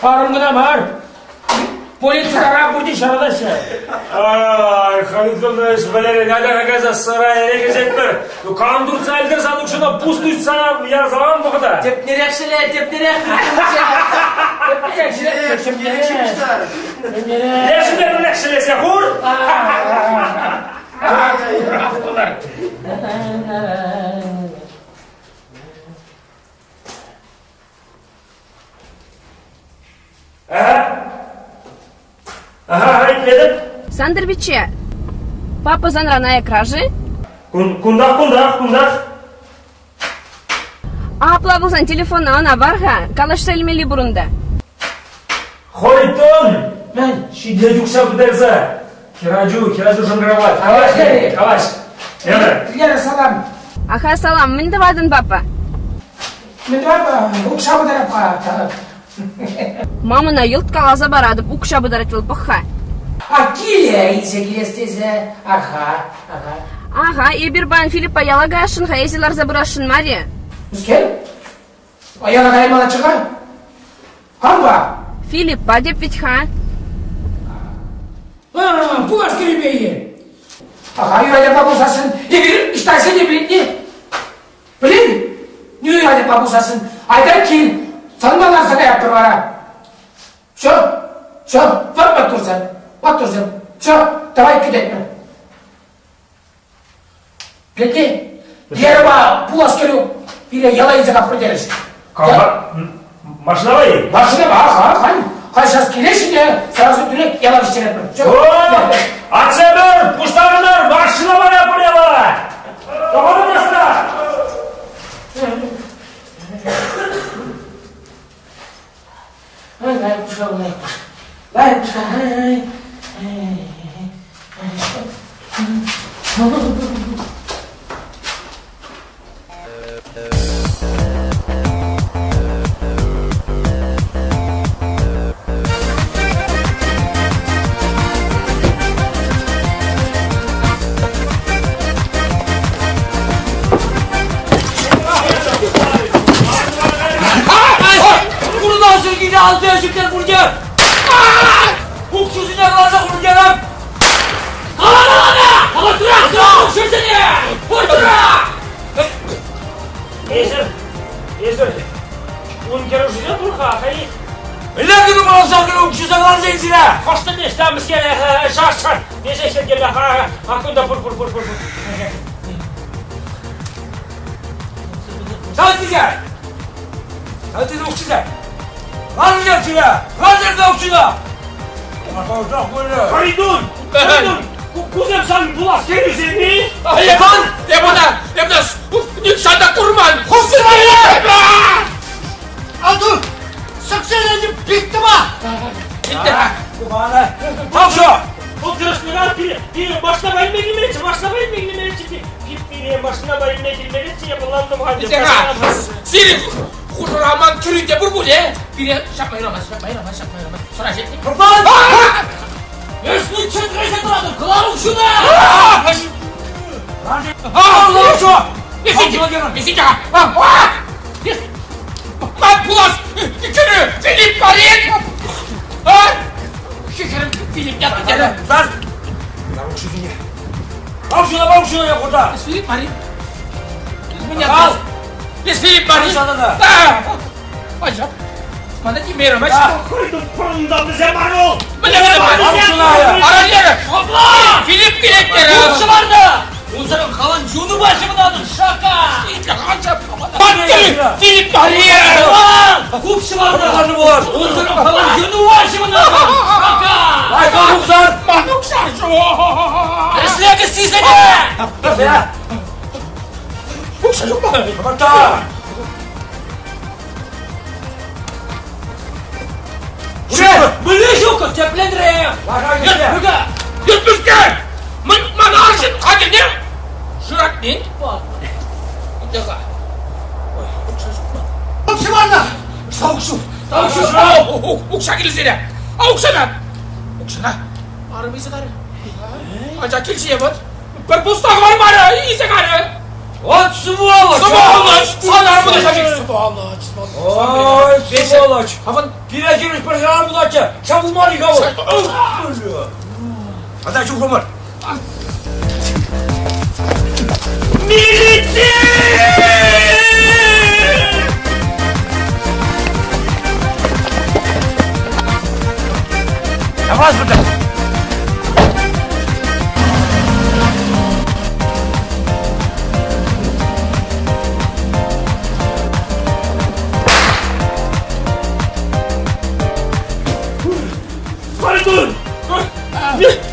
арӑм кӑна мар, полици тара пурте ҫаратаҫҫӗ. Ай, Харитонович, Валерий, атя кайса сӑра эрех ӗҫетпӗр. Ну, кам туртса илтӗр сан укҫана пус туйса ярсалан вӑхӑта. Тепнерех ҫӗле, тепнерех. Лешӗ пӗрлех ҫӗлесе хур. Ага. Ага, итлетӗп. Сантӑр пичче, папа санран аякра-ши? Кунтах, кунтах, кунтах. Апла пулсан телефона ӑна пар-ха, калаҫса илмелли пур унта. Хӑйтӑн! Мӗн, ҫитет укҫа пӗтерсе. Хӗрачу, хӗрачу шӑнкӑравлать. Калаҫ, калаҫ. Лера. Лера, салам. Аха, салам. Мӗн тӑватӑн, папа? Мӗн тӑватӑп? Укҫа пытарап-ха. Мамӑна йӑлт каласа паратӑп, укҫа пытарать вӑл, пӑх-ха. А киле илсе килес тесе. Аха, аха. Аха, эпир паян Филиппа яла каясшӑн-ха, эсӗ ларса пырасшӑн мар-и? Мӗскер? Яла каймаллаччӗ-ха. Кампа? Филиппа теп вӗт-ха. Пулас кӗрӳпе-и? Аха, юрать пулсассӑн, эпир ӑҫта сӗнӗ пӗлетне? Пӗлен, юрать пулсассӑн, айта кил, санпа ларса каятпӑр вара. Все, все, вот маттурсем, маттурсем, все, давай кӗтетпӗр. Пӗлетне? Верӑпа пулас кӗрӳ пире яла илсе капрӗ терӗҫ. Кама? Машинӑпа-и? Машинӑпа, ха, халь, халь сейчас килеҫҫӗ те сразу тӳрех яла вӗҫтеретпӗр. Атьсемӗр, пуҫтарӑнӑр, машина мана пур яла! Тӑхӑнӑр ӑста! Ай, лайӑх пушка, лайӑх пушка. Лайӑх пушка, ай, ай. Курнасӑр киле алты ӗҫӗктер пурте! Укҫусене кӑларса хурӑнтарам! Кала-кала! Кала-тура! Укҫусене! Пур-тура! Эсир, эсир, ун кӗрӳшӗсем пур-ха, хай. Мӗнле кӗрӳ каласа кӗрӳ укҫуса кӑларса илсире? Хӑштӑн эс, там мӗскер, шаш-шар, эсӗ ҫӗркелле, ха, кунта пур, пур, пур, пур, пур. Сан тесе! Сан тесе укҫуса! Кӑларса сире! Кӑларса укҫуна! Харитун! Харитун! Кусем сан пулас кӗрӳсем-и? Эпан! Эп ӑна! Эп ӑна нихҫан та курман! Антун, сӑксене биттӑма! Тавшо! Бұл тырышныгар пире, пире машина илме келмелеччӗ, машина илме келмелеччӗ, пире машина илме келмелеччӗ, я ӑнлантӑм халь. Сирӗн хушӑра ман кӗрӳ те пур пуль, э? Пире ҫапма юрамасть, ҫапма юрамасть, ҫапма юрамасть. Сӑра ҫитнӗ. Курбан! Эс мӗн чӗтресе тӑратӑн? Кӑлар укҫуна! Кӑлар Ман пулас кӗрӳ Филипп Марин! Хӗрӗм Филипп ятлӑ терӗ. Лар! Лар укҫусене. Бар укҫуна, бар укҫуна, я хурта! Филипп Марин. Меня Эс Филипп Марин. Ача. Мана тимером, ача. Харитун, пӑрӑнта вӗсем мар ол! Мӗнле вӗсем мар? Ара лерӗ. Филипп килет терӗ. Укҫа барда! Унсӑрӑн халан юнупа ҫӑвӑнатӑн, шака! Ман кӗрӳ Филипп Марин! Укҫа барда! Унсӑрӑн халан юнупа ҫӑвӑнатӑн, шака! Ман укҫа ҫук. Ӗҫлеке сисене! Укҫа ҫук ман. Мӗнле ҫук, тӗпленре! Йөртмӗшке! Ман арҫын хатӗрне шыратнин. Итле-ха. Ой, укҫа ҫук ман. Укҫа барна! Укҫа, укҫа. Укҫа килсене. А укҫана? Укҫана арӑм илсе карӗ. Анчах килсе вот. Пӗр пуста хӑвармарӗ, илсе карӗ. Вот сволочь! Сволочь! Сан арӑму та ҫав сволочь! Ой, сволочь! Аван Пире хирӗҫ пӗр хӗрарӑм пулатчӗ, ҫав пулмарӗ-ха вӑл. Ата чухрӑмӑр. Милици! Явас burada. Харитун!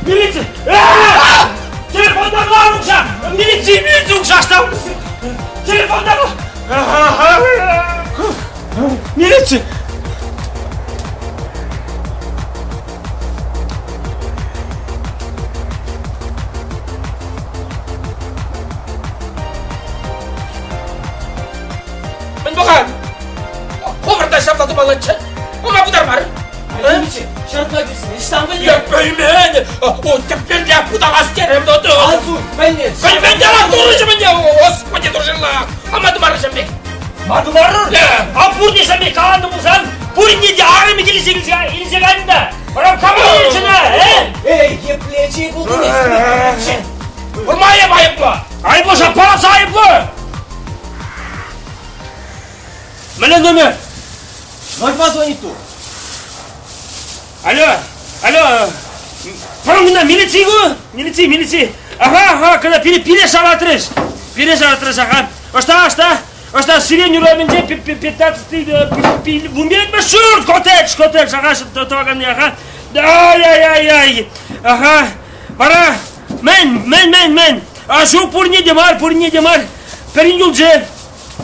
Милиция! Телефонда бар укҫа! Милиция, милиция укҫа ӑҫта? Телефонда Милиция! Мӗн пӑхан? Хӑвӑр та ҫапла тумаллаччӗ. Ӑна пытармарӑр. Ҫартла килсен, ӑҫтан пӗлнӗ? Я пӗлмен! О, тӗпленле пытарас терӗм тоту. Ансу, пӗлнӗ. Пӗлмен те турӑҫӑ мӗнне, господи туршӑнла. Ама тумарӑшӑм пек. Ма тумарӑр? А пурне ҫамне каланӑ пулсан, пурне те арӑмӗ килсе илсе кайнӑ та. Вара кама илчӗ э? Эй, епле чей пултӑн эс? Курмайӑп айӑплӑ. Айӑплӑ ҫак параса айӑплӑ! Мӗнле номер? 02 звонит ту. Алло, алло, пӑрӑнна милици ку? Милици, милици. Ага, ага, когда пире, пире шаратрӗҫ. Пире ҫаратрӗҫ, аха. Ӑҫта, ӑҫта? Ӑҫта Сирень урамӗнче 15 вунпиллӗкмӗш ҫурт, коттедж, коттедж, аха, тӑваканни, аха. Ай-яй-яй-яй, аха. Вара, мӗн, мӗн, мӗн, мӗн? А ҫук, пурне те мар, пурне те мар. Пӗрин юлчӗ.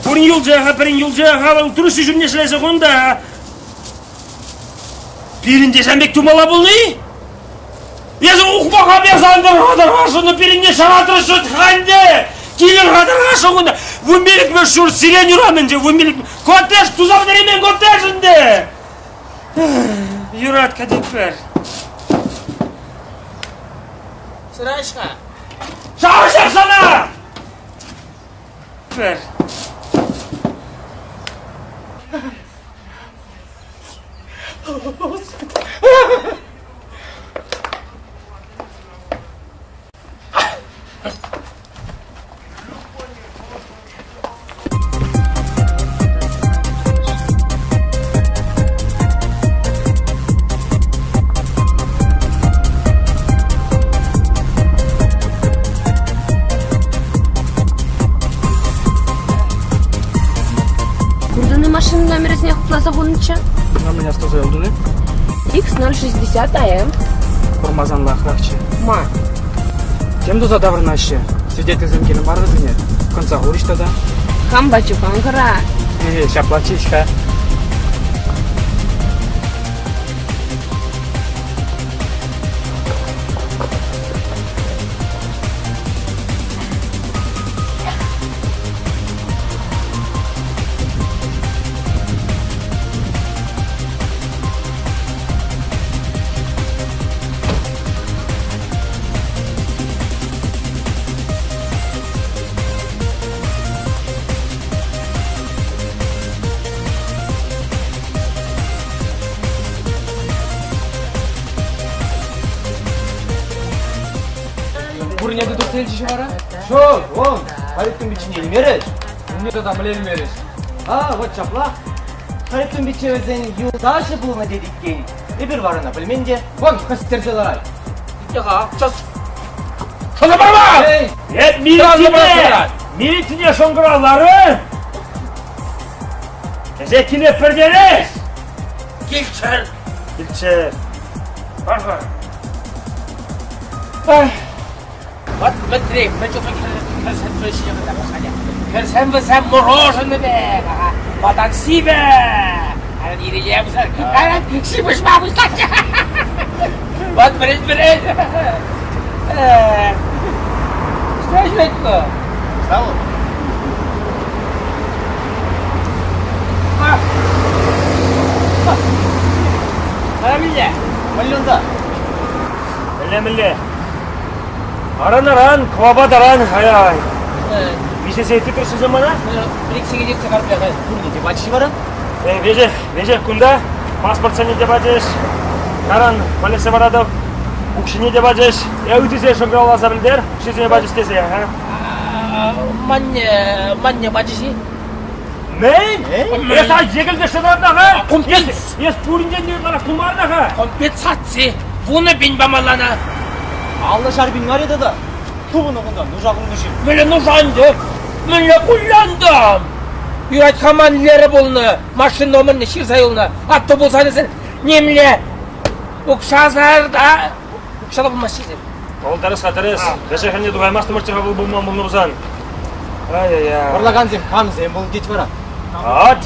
Пурин юлчӗ, аха, пӗрин юлчӗ, аха, вӑл труси ҫумне ҫӗлесе хунӑ та. Пирӗн те ҫам пек тумалла пулни? Эсӗ ухмаха персан тӑрха-тӑрха пирӗнне ҫаратрӗҫ ханде! Килӗр-ха тӑрха шӑннӑ! Вунпиллӗкмӗш ҫурт Сирень урамӗнче, вунпиллӗк... Коттедж туса пӗтереймен коттедж ӗнтӗ! Юрать кӗтетпӗр. Сыраҫ-ха. Ҫавӑ сана! Пӗр. Куртӑн-и машина номерӗсене хупласа хунӑччӗ? А меня что юлтӑн-и? X060 АМ. Курмасан лайӑхрахчӗ. Ма? Тем туса таврӑнаҫҫӗ. Свидетельсем кирлӗ мар вӗсене. Кӑнса хурӗҫ тата. Хам пачукан кӑра. Э, ҫаплаччӗ-ха. Пурне те тухса илчӗҫ вара? Ҫук, вон, Халиттун пиччене илмерӗҫ. Умне тата мӗнле илмерӗҫ? А, вот ҫапла. Халиттун пичче вӗсен юлташӗ пулнӑ тет иккен. Эпир вара ӑна пӗлмен те. Вон, хӗстерсе ларать. Итле-ха, час. Шӑнса парма! Эй! Эп милицине! Милицине шӑнкӑравларӑм! Тесе киле пӗлтерес! Килччӗр! Килччӗр. Пар-ха. Вот Мӗтрей, мӗн чухлӗ хӗрсем ҫине кӑтартса Хӗрсем вӗсем мороженое пек, малтан сивӗ, аран ирӗлемсӗр, аран ҫыпӑҫма пуҫлаҫҫӗ. Вот вӗрен-вӗрен. Что ӗҫлет ку? Сау. Мӗнле? Мӗнле унта? Мӗнле, мӗнле? Аран-аран, кӑвапа таран, ай-ай. Виҫе сехет тытрӑҫ мана? Пилӗк сехет иртсе картле Пурне те пачӗҫ вара? Веҫех, веҫех кунта. Паспортсене те пачӗҫ. Каран валесе паратӑп. Укҫине те пачӗҫ. Э, ыйтусене шӑнкӑравласа пӗлтер. Укҫисене пачӗҫ тесе. Манне, манне пачӗҫ-и? Мӗн? Эс ай йӗкӗлтешсе тӑратна-ха? Эс пуринчен те ытларах кулмарна-ха? Компенсаци 10 000 памаллана. 50 шар пин мар-и тата? Тупӑннӑ кунта нуша курнӑ ҫын. Мӗнле нушанчӑк? Мӗнле кулянтӑм? Юрать-ха ман лерӗ пулнӑ, машина номерне ҫырса юлнӑ. Атту пулсан эсӗ нимле укҫасӑр та укҫаллӑ пулмасть-ши? Вӑл тӗрӗс-ха, тӗрӗс. Вӗҫе хӗлне тухаймастӑмӑрччӗ-ха вӑл пулман пулнӑ пулсан. Ай-яй-яй. Вӑрлакансем камсем вӑл тет вара? Ат!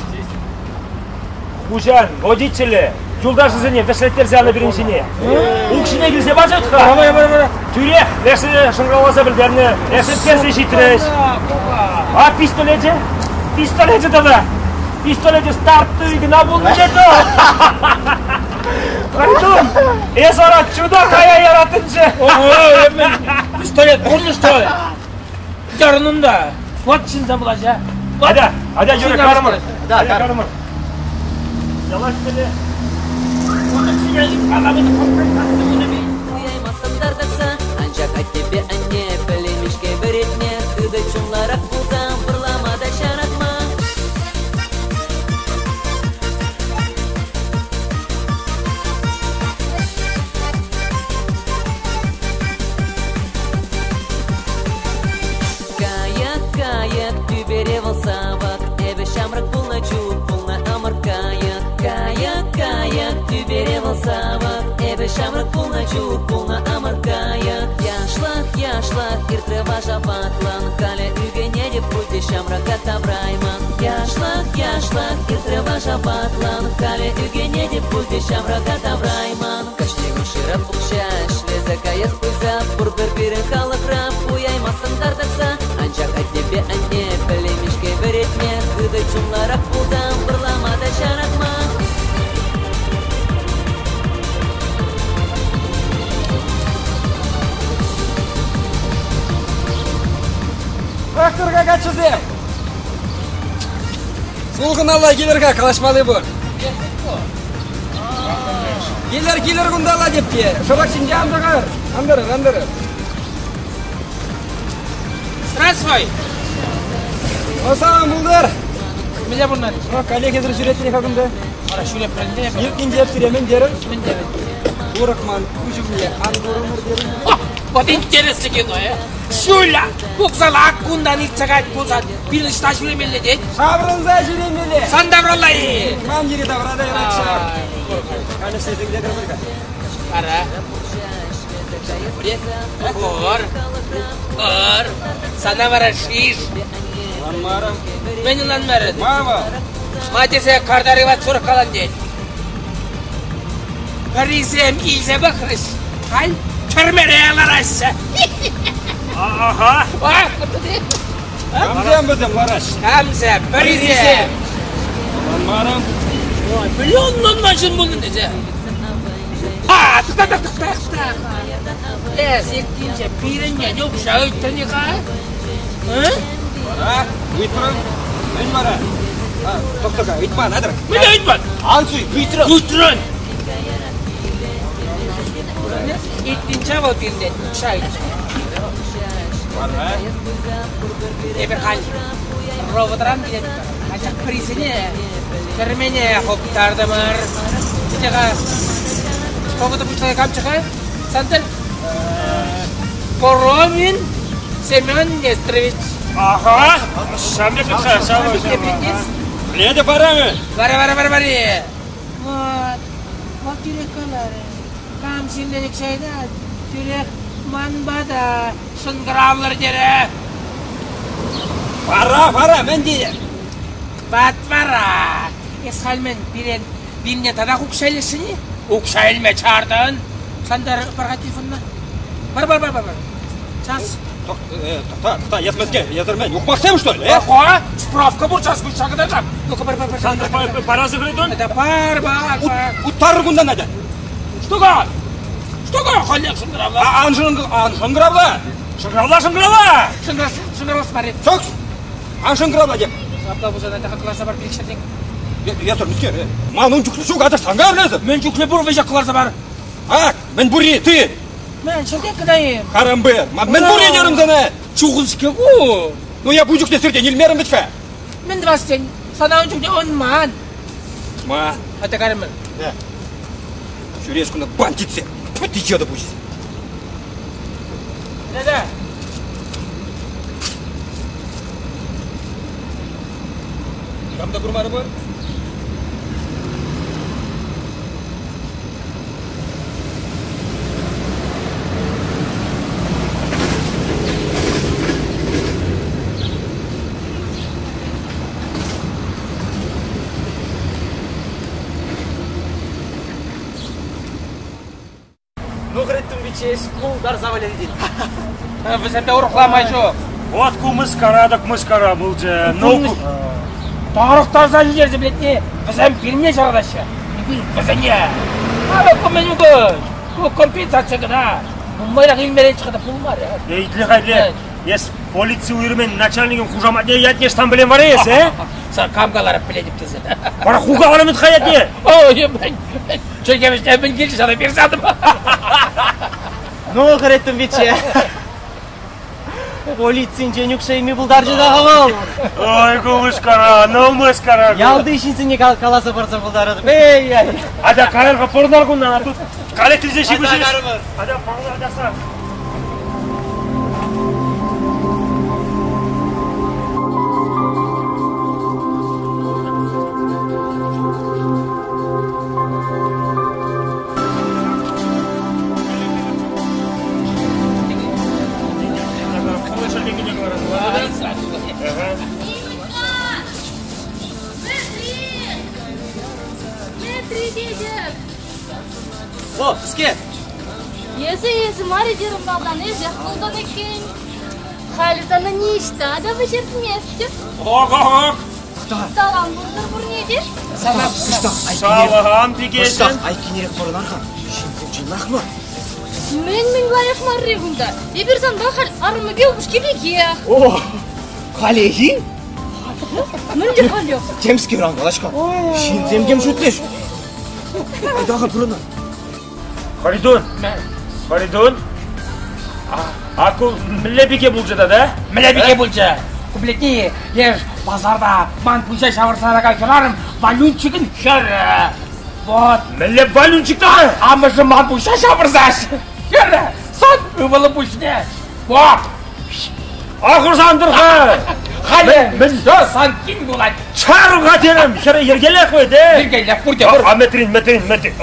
Хуҫан, водителе, юлташӗсене вӗҫлеттерсе янӑ пирӗн ҫине. Укҫине килсе пачӗ-ха. Тӳрех лешсене шӑнкӑравласа пӗлтернӗ. Лешсем персе ҫитрӗҫ. А пистолечӗ? Пистолечӗ тата! Пистолечӗ стартовый кӑна пулнӑ тет Харитон, эс вара чудо кая яратӑнччӗ. Пистолет пулнӑ что ли? Ярӑнӑн та. Вот ҫынсем пулаҫҫӗ. Атя, атя, Юра, карӑмӑр. Атя, карӑмӑр. Ялаш теле. Туяймастӑм тартӑхса, анчах аттепе анне пӗлеймешке вӗретме, хытӑ чунларах пулсан вӑрлама та ҫаратма. Кая ҫамрӑк пулнӑ чух пулнӑ ӑмӑрткайӑк. Яшлӑх, яшлӑх, иртрӗ ваша ватлӑн, халӗ ӳкӗнетӗп пуль те ҫамрӑка тавраймӑн. Яшлӑх, яшлӑх, иртрӗ ваша ватлӑн, халӗ ӳкӗнетӗп пуль те ҫамрӑка тавраймӑн. Кашни кун шырап укҫа, ӗҫлесе каяс пулса, пурпӗр пирӗн халӑхра пуяймастӑн тар тӑкса. Анчах аттепе анне пӗлеймешке вӗретме, хытӑ чунларах пулсан вӑрлама та ҫаратма. Тракторка каччӑсем! Сулхӑналла килӗр-ха, калаҫмалли пур. Килӗр, килӗр кунталла теп те. Шӑпах ҫинче ан тӑхӑр. Ан тӑрӑр, ан тӑрӑр. Здравствуй! Осам пултӑр! Мӗнле пурӑнать? О, коллегисӗр ҫӳреттӗр-ха кунта. Ара, ҫӳреп пӗлнӗ. Иртнинче сире мӗн терӗм? Мӗн терӗн? Урӑх ман куҫ умне ан курӑнӑр терӗм. Вот интереслӗ кино, э? Ҫуля! Уксала кунтан иртсе каять пулсан, пирӗн ӑҫта ҫӳремелле тет? Ҫаврӑнса ҫӳремелле. Сан тавралла-и? Ман йӗри-тавра та юрать ҫав. Канӑҫсӑр тетӗр-ха. Ара. Пур. Пур. Сана вара шиш. Ӑнланмарӑм. Мӗн ӑнланмарӑн? Ма вӑл? Ма тесе картари ват сурӑх калан тет. Пӗрисем илсе пӑхрӗҫ, халь тӗрмере лараҫҫӗ. Аха. Камсем вӗсем лараҫҫӗ? Камсем? Пӗрисем. Ӑнланмарӑм. Миллион ӑнланман ҫын пулнӑ тесе. А, тӑхта, тӑхта, тӑхта. Эс иртнинче пирӗнтен укҫа ыйтрӑн-и-ха? Вара ыйтрӑм. Мӗн вара? Тӑхта-ха, ыйтман, атӑр. Мӗн ыйтман? Ан суй, ыйтрӑм. Ыйтрӑн. Иртнинче вӑл пиртен укҫа ыйтрӗ. Вара? Эпир халь роботран килетпӗр. Анчах пӗрисене тӗрмене хуптартӑмӑр. Тете-ха, повода пуҫласа камччӗ-ха? Сантӑр? Коровин Семен Нестрович. Ага, ҫав пек-ха, ҫав. Леде парамы? Вара, вара, вара, вара. Вот, вот тӳрех каларӗ. Кам ҫыннӑн шайтан, тӳрех ман пата шӑнкӑравлӑр терӗ. Вара, вара, мӗн тетӗн? Ват вара. Эс халь мӗн, пирен вилне татах укҫа илесшӗн-и? Укҫа илме чартӑн. Сантар, пар-ха телефонна. Бар, бар, бар, бар, бар. Час. Тӑхта, тӑхта, эс мӗске, эсӗр мӗн, ухмахсем, что ли, э? Ого, справка пур, час куҫса кӑтартам. Ну-ка, бар, бар, бар. Сантар, парасы кӗретӗн? Это бар, бар, бар. Уттарӑр кунтан, Надя. Что-ка? Что-ка? Халех шӑнкӑравла. Ан ан шӑнкӑравла. Шӑнкӑравла, шӑнкӑравла! Шӑнкӑравлас мар. Сок! Ан шӑнкӑравла теп. Апла пулсан, это кӑларса пар пилӗкҫӗртен. Эсӗр мӗскер? Ман ун чухлӗ ҫук, аташ санга эсӗ. Мӗн чухлӗ пур вӗҫех кӑларса пар. Ак, мӗн пурри, ты! Мӗн, ҫӗртен кӑна-и? Харамбы, мӗн пурри терӗм сана? Чухӑн-ҫке ку. Ну я бу чухне сиртен илмерӗм вӗт-ха. Мӗн тӑвас тен? Сана ун чухне ӑнман. Ма? Ата карӑмӑн. Ҫӳрес кунта бандитсем. Тьфу, ты пуҫ. Да-да. Никам та курмарӗ пуль? Ну, хреттумбиче култарса валентин. Вӗсемпе урӑхла май ҫук. Вот ку мыскара так мыскара пулчӗ. Ну, Тарӑхтарса ҫитерсе билетне вӗсем пирне чараҫҫӗ. Вӗсене. Ара, ку мӗн укӑш? Ку компенсаци кӑна. Нумайрах илмерен чӑхата пулмарӗ. Итле-ха, итле. Эс полици уйрӑмӗн начальникӗн хушаматне ятне ӑҫтан пӗлен вара эс, э? Сан кам каларӗ пӗлетӗп тесе. Вара ху каларӑн-ха ятне. Ой, мӗн, чӗлхе мӗн килчӗ сана персе ятӑм. Ну, хӗреттӗм пичче. Полицинчен укҫа илме пултарчӗ та вӑл. Ой, ку мыскара, ну мыскара. Ялти ҫынсене каласа парса пултаратӑп. Эй, ай. Атя, кайӑр-ха, пурӑнар кунтан, а тут каллех килсе ҫыпӑҫӗҫ. Атя, пурӑнар, атя, О, пӗске! Эсӗ эсӗ мар-и терӗм малтан, эсех пултӑн иккен. Халӗ сана ниҫта та вӗҫертместӗп. Ок-ок-ок! Салам пултӑр пурне те. Салам, пикесем! Айккинерех пӑрӑнар-ха. Ҫынсем чӑнах мар. Мӗн-мӗн лайӑх марри кунта? Эпир санпа халь арӑмӗпе упӑшки пекех. О, халехи? Мӗнле халех? Темскер ан калаҫ-ха. Ҫынсем тем шутлӗҫ. Айта-ха пурӑнар. Харитон! Харитон! А ку мӗнле пике пулчӗ тата? Мӗнле пике пулчӗ? Куплетне леш пасарта ман пуҫа ҫавӑрса ларакан хӗрарӑм Валюнчикӑн хӗрӗ. Вот. Мӗнле Валюнчик тата? Амӑшӗ ман пуҫа ҫавӑрса хӗрӗ. Сан ывӑлӑ пуҫне. Вот. Ахӑрсан тӑр-ха! Халӗ мӗн сан кин пулать. Чар-ха терӗм, хӗрӗ йӗркелех вӗт, э? Йӗркелех пурте пур. А Мӗтрин, Мӗтрин, Мӗтрин.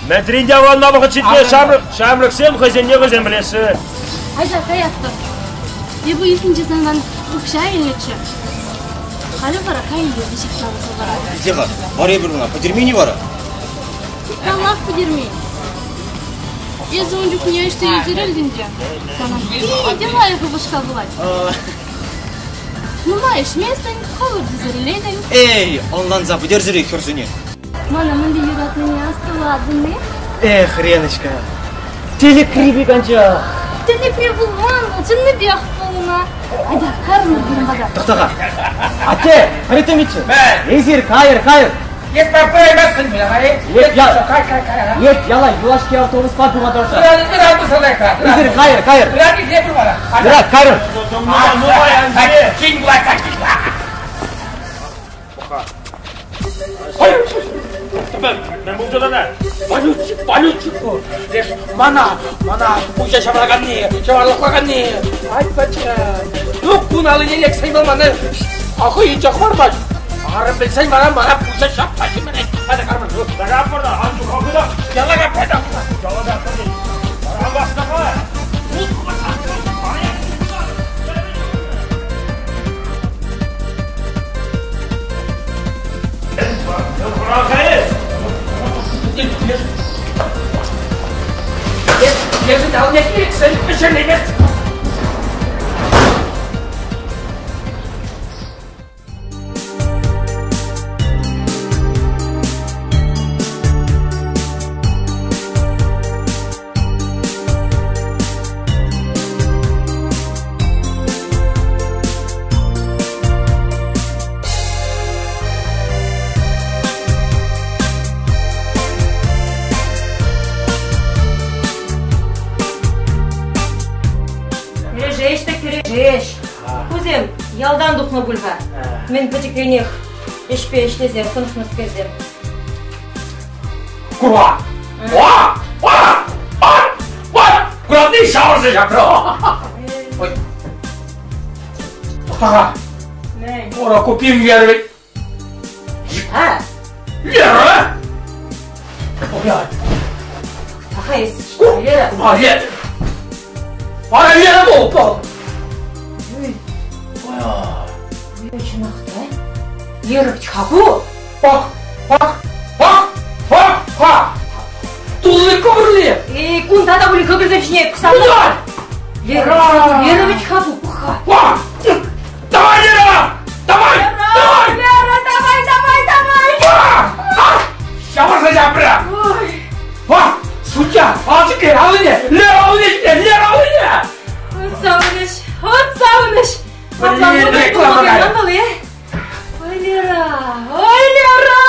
Мӗтрин те авланма вӑхӑт ҫитнӗ ҫамрӑк, ҫамрӑксем хӑйсенне хӑйсем пӗлеҫҫӗ. Айта, каятпӑр. Эпӗ ӳснӗ санран укҫа илнӗччӗ. Халӗ вара каялла виҫех тавӑрса паратӑп. Иде-ха, вара эпир ӑна пӗтермен-и вара? Паллах, пӗтермен. Эсӗ ун чухне ӗҫсе ӳсӗрӗлтӗн те. Сана питӗ лайӑх упӑшка пулать. Нумай ӗҫместӗн, хӑвӑрт ӳсӗрӗлетӗн. Эй, ӑнланса пӗтерсӗрех хӗрсене. Мана мӗнле юратнине астӑватӑн-и? Эх, Леночка, тӗлӗкри пек анчах. Тӗлӗкре пулман вӑл, чӑннипех пулнӑ. Атя, карӑнӑр пирӗн пата. Тӑхта-ха. Атте, хӑритӑмиччӗ. Эсир кайӑр, кайӑр. Эс пыраймастӑн пуль, Эп ял, эп яла юлашки автобуспа пыма тӑрӑшатӑп. Эсир кайӑр, кайӑр. Юрать, кайрӑм. Кин пулать, Мӗн пулчӗ тата? Валютчик, Валютчик ку. Леш, мана, мана пуҫа ҫавӑраканни, ҫаварлӑхлаканни. Ай, пача. Ну, кун аллине лексен вӑл мана хӑйӗнче хӑвармасть. Арӑм пӗлсен вара мана пуҫа ҫапса ҫӗмӗрет. Ата карман. Такаппӑр ан чуха хыта. Яла каппа. Яла каппа. Ан васкама. Лешӗн алне килсен пӗҫермест. Кӗрешеҫ те кӗрешеҫ. Кусем ялтан тухнӑ пуль-ха. Мӗн пӗчӗкренех ӗҫпе ӗҫлесе хӑнӑхнӑскерсем. Кура! Ва! Ва! Ва! Ва! Куратни ҫавӑрса ҫапрӗ. Ой. Тӑхта-ха. Мӗн? Ура купим Лера. А? Лера! Ой, Аха, эс Лера. А, Лера. Ара, Лера пул, пул. Ой. Ой, чӑнах та. Лера ха ку? Пах, пах, пах, пах, ха. Тулли кӑкӑрли. Эй, кунта та пулин кӑкӑрсем ҫине пӑхса. Куда? Лера, Лера вӗт-ха ку, пӑх-ха. Пах! Давай, Лера! Давай! Давай! Лера, давай, давай, давай! Пах! Ҫавӑрса ҫапрӗ. Ой. Пах! Судья, алчӑк аллине! Лера аллине! Лера аллине! Вот савӑнӑҫ, вот савӑнӑҫ. Блин, реклама кайрӗ. Ой, Лера, ой, Лера!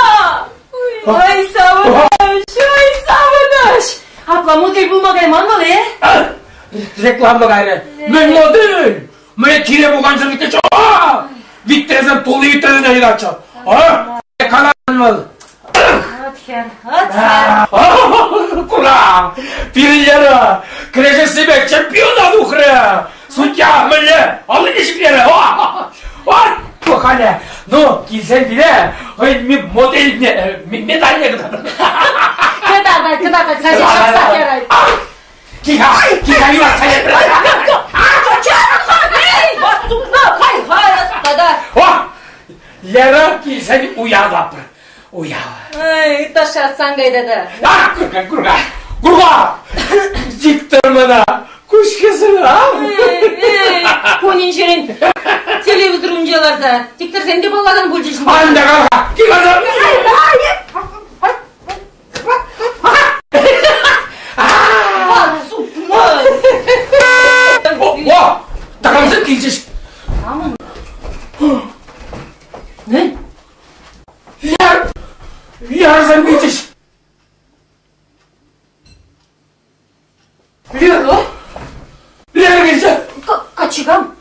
Ой, савӑнӑҫ, ой, савӑнӑҫ! Апла модель пулма кайман вӑл, э? Реклама кайрӗ. Мӗн модель? Мӗне кире пукан ҫӗрлӗккеччӗ? Витресем тулли витресене йӑтатчӗ. А? Калан вӑл. От хӗр, от хӗр. Кура! Пирӗн Лера кӗрешессипе чемпиона тухрӗ! Судья мӗнле? Аллине ҫӗклерӗ. Ой, халӗ. Ну, килсен пире хӑйӗн модельне, медальне кӑтартать. Кӑтартать, кӑтартать, ҫапса ярать. Киха, киха юратса О, Лера килсен уявлапӑр. Уяв. Ай, ытлашши сан кайта та. А, курка, курка, курка! Диктор мана куҫ хӗсӗр, а? Кунӗн-ҫӗрӗн телевизор умӗнче ларса дикторсем те паллакан пулчӗҫ. Ан та кала-ха, кил-ха! О, такамсем килчӗҫ. Камӑн? Мӗн? Яр, ярсем килчӗҫ. Лера? Лера килчӗ. Каччикам?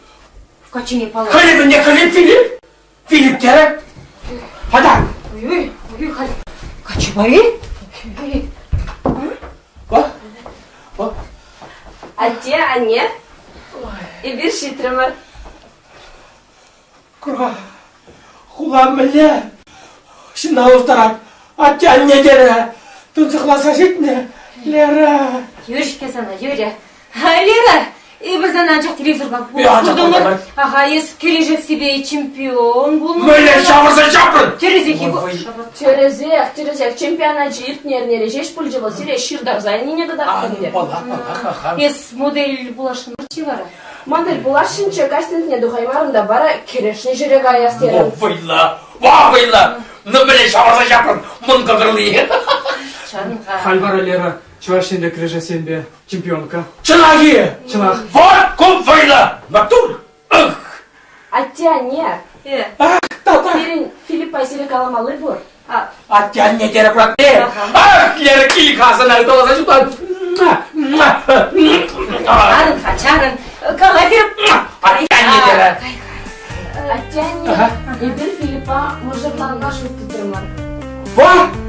Каччине паллах. Хлеб не хлеб, Филипп. Филипп терӗ. Хата. Ой, ой, халь каччипа-и? Атте, анне, эпир ҫитрӗмӗр. Курка, хула мӗнле ҫынна ултарать. Атте-анне терӗ. Тунсӑхласа ҫитнӗ. Лера. Юрӗ-ҫке сана, Юрӗ. Лера, эпир сана анчах телевизорпа куртӑмӑр. Аха, эс кӗрешессипе чемпион пулнӑ. Мӗнле ҫавӑрса ҫапрӑн? Тӗрӗсех. Тӗрӗсех, тӗрӗсех. Чемпионачӗ иртнӗ эрнере ҫеҫ пулчӗ вӑл. Сире ҫыртарса ӗнене кӑтартнӑ ӗнтӗ. Эс модель пуласшӑн-ччӗ вара? Модель пуласшӑнччӗ, кастингне тухаймарӑм та вара кӗрешнӗ ҫӗре каяс терӗм. Вӑйлӑ, ва вӑйлӑ! Ну, мӗнле ҫавӑрса ҫапрӑн, мӑн кӑкӑрли. Чӑн-ха. Халь вара Лера Чӑваш Енре кӗрешессемпе чемпионка. Чӑнах-и? Чӑнах. Вот ку вӑйлӑ! Маттур! Ых! Атте-анне, Ах, тата! пирӗн Филиппа сире каламалли пур. Атте-анне терӗ куратти. Ах, Лера, кил-ха сана ыталаса ҫутан. Чарӑн-ха, чарӑн. Кала, Филипп. Атте-анне терӗ. Атте-анне, эпир Филиппа мӑшӑрланма шут тытрӑмӑр. Во!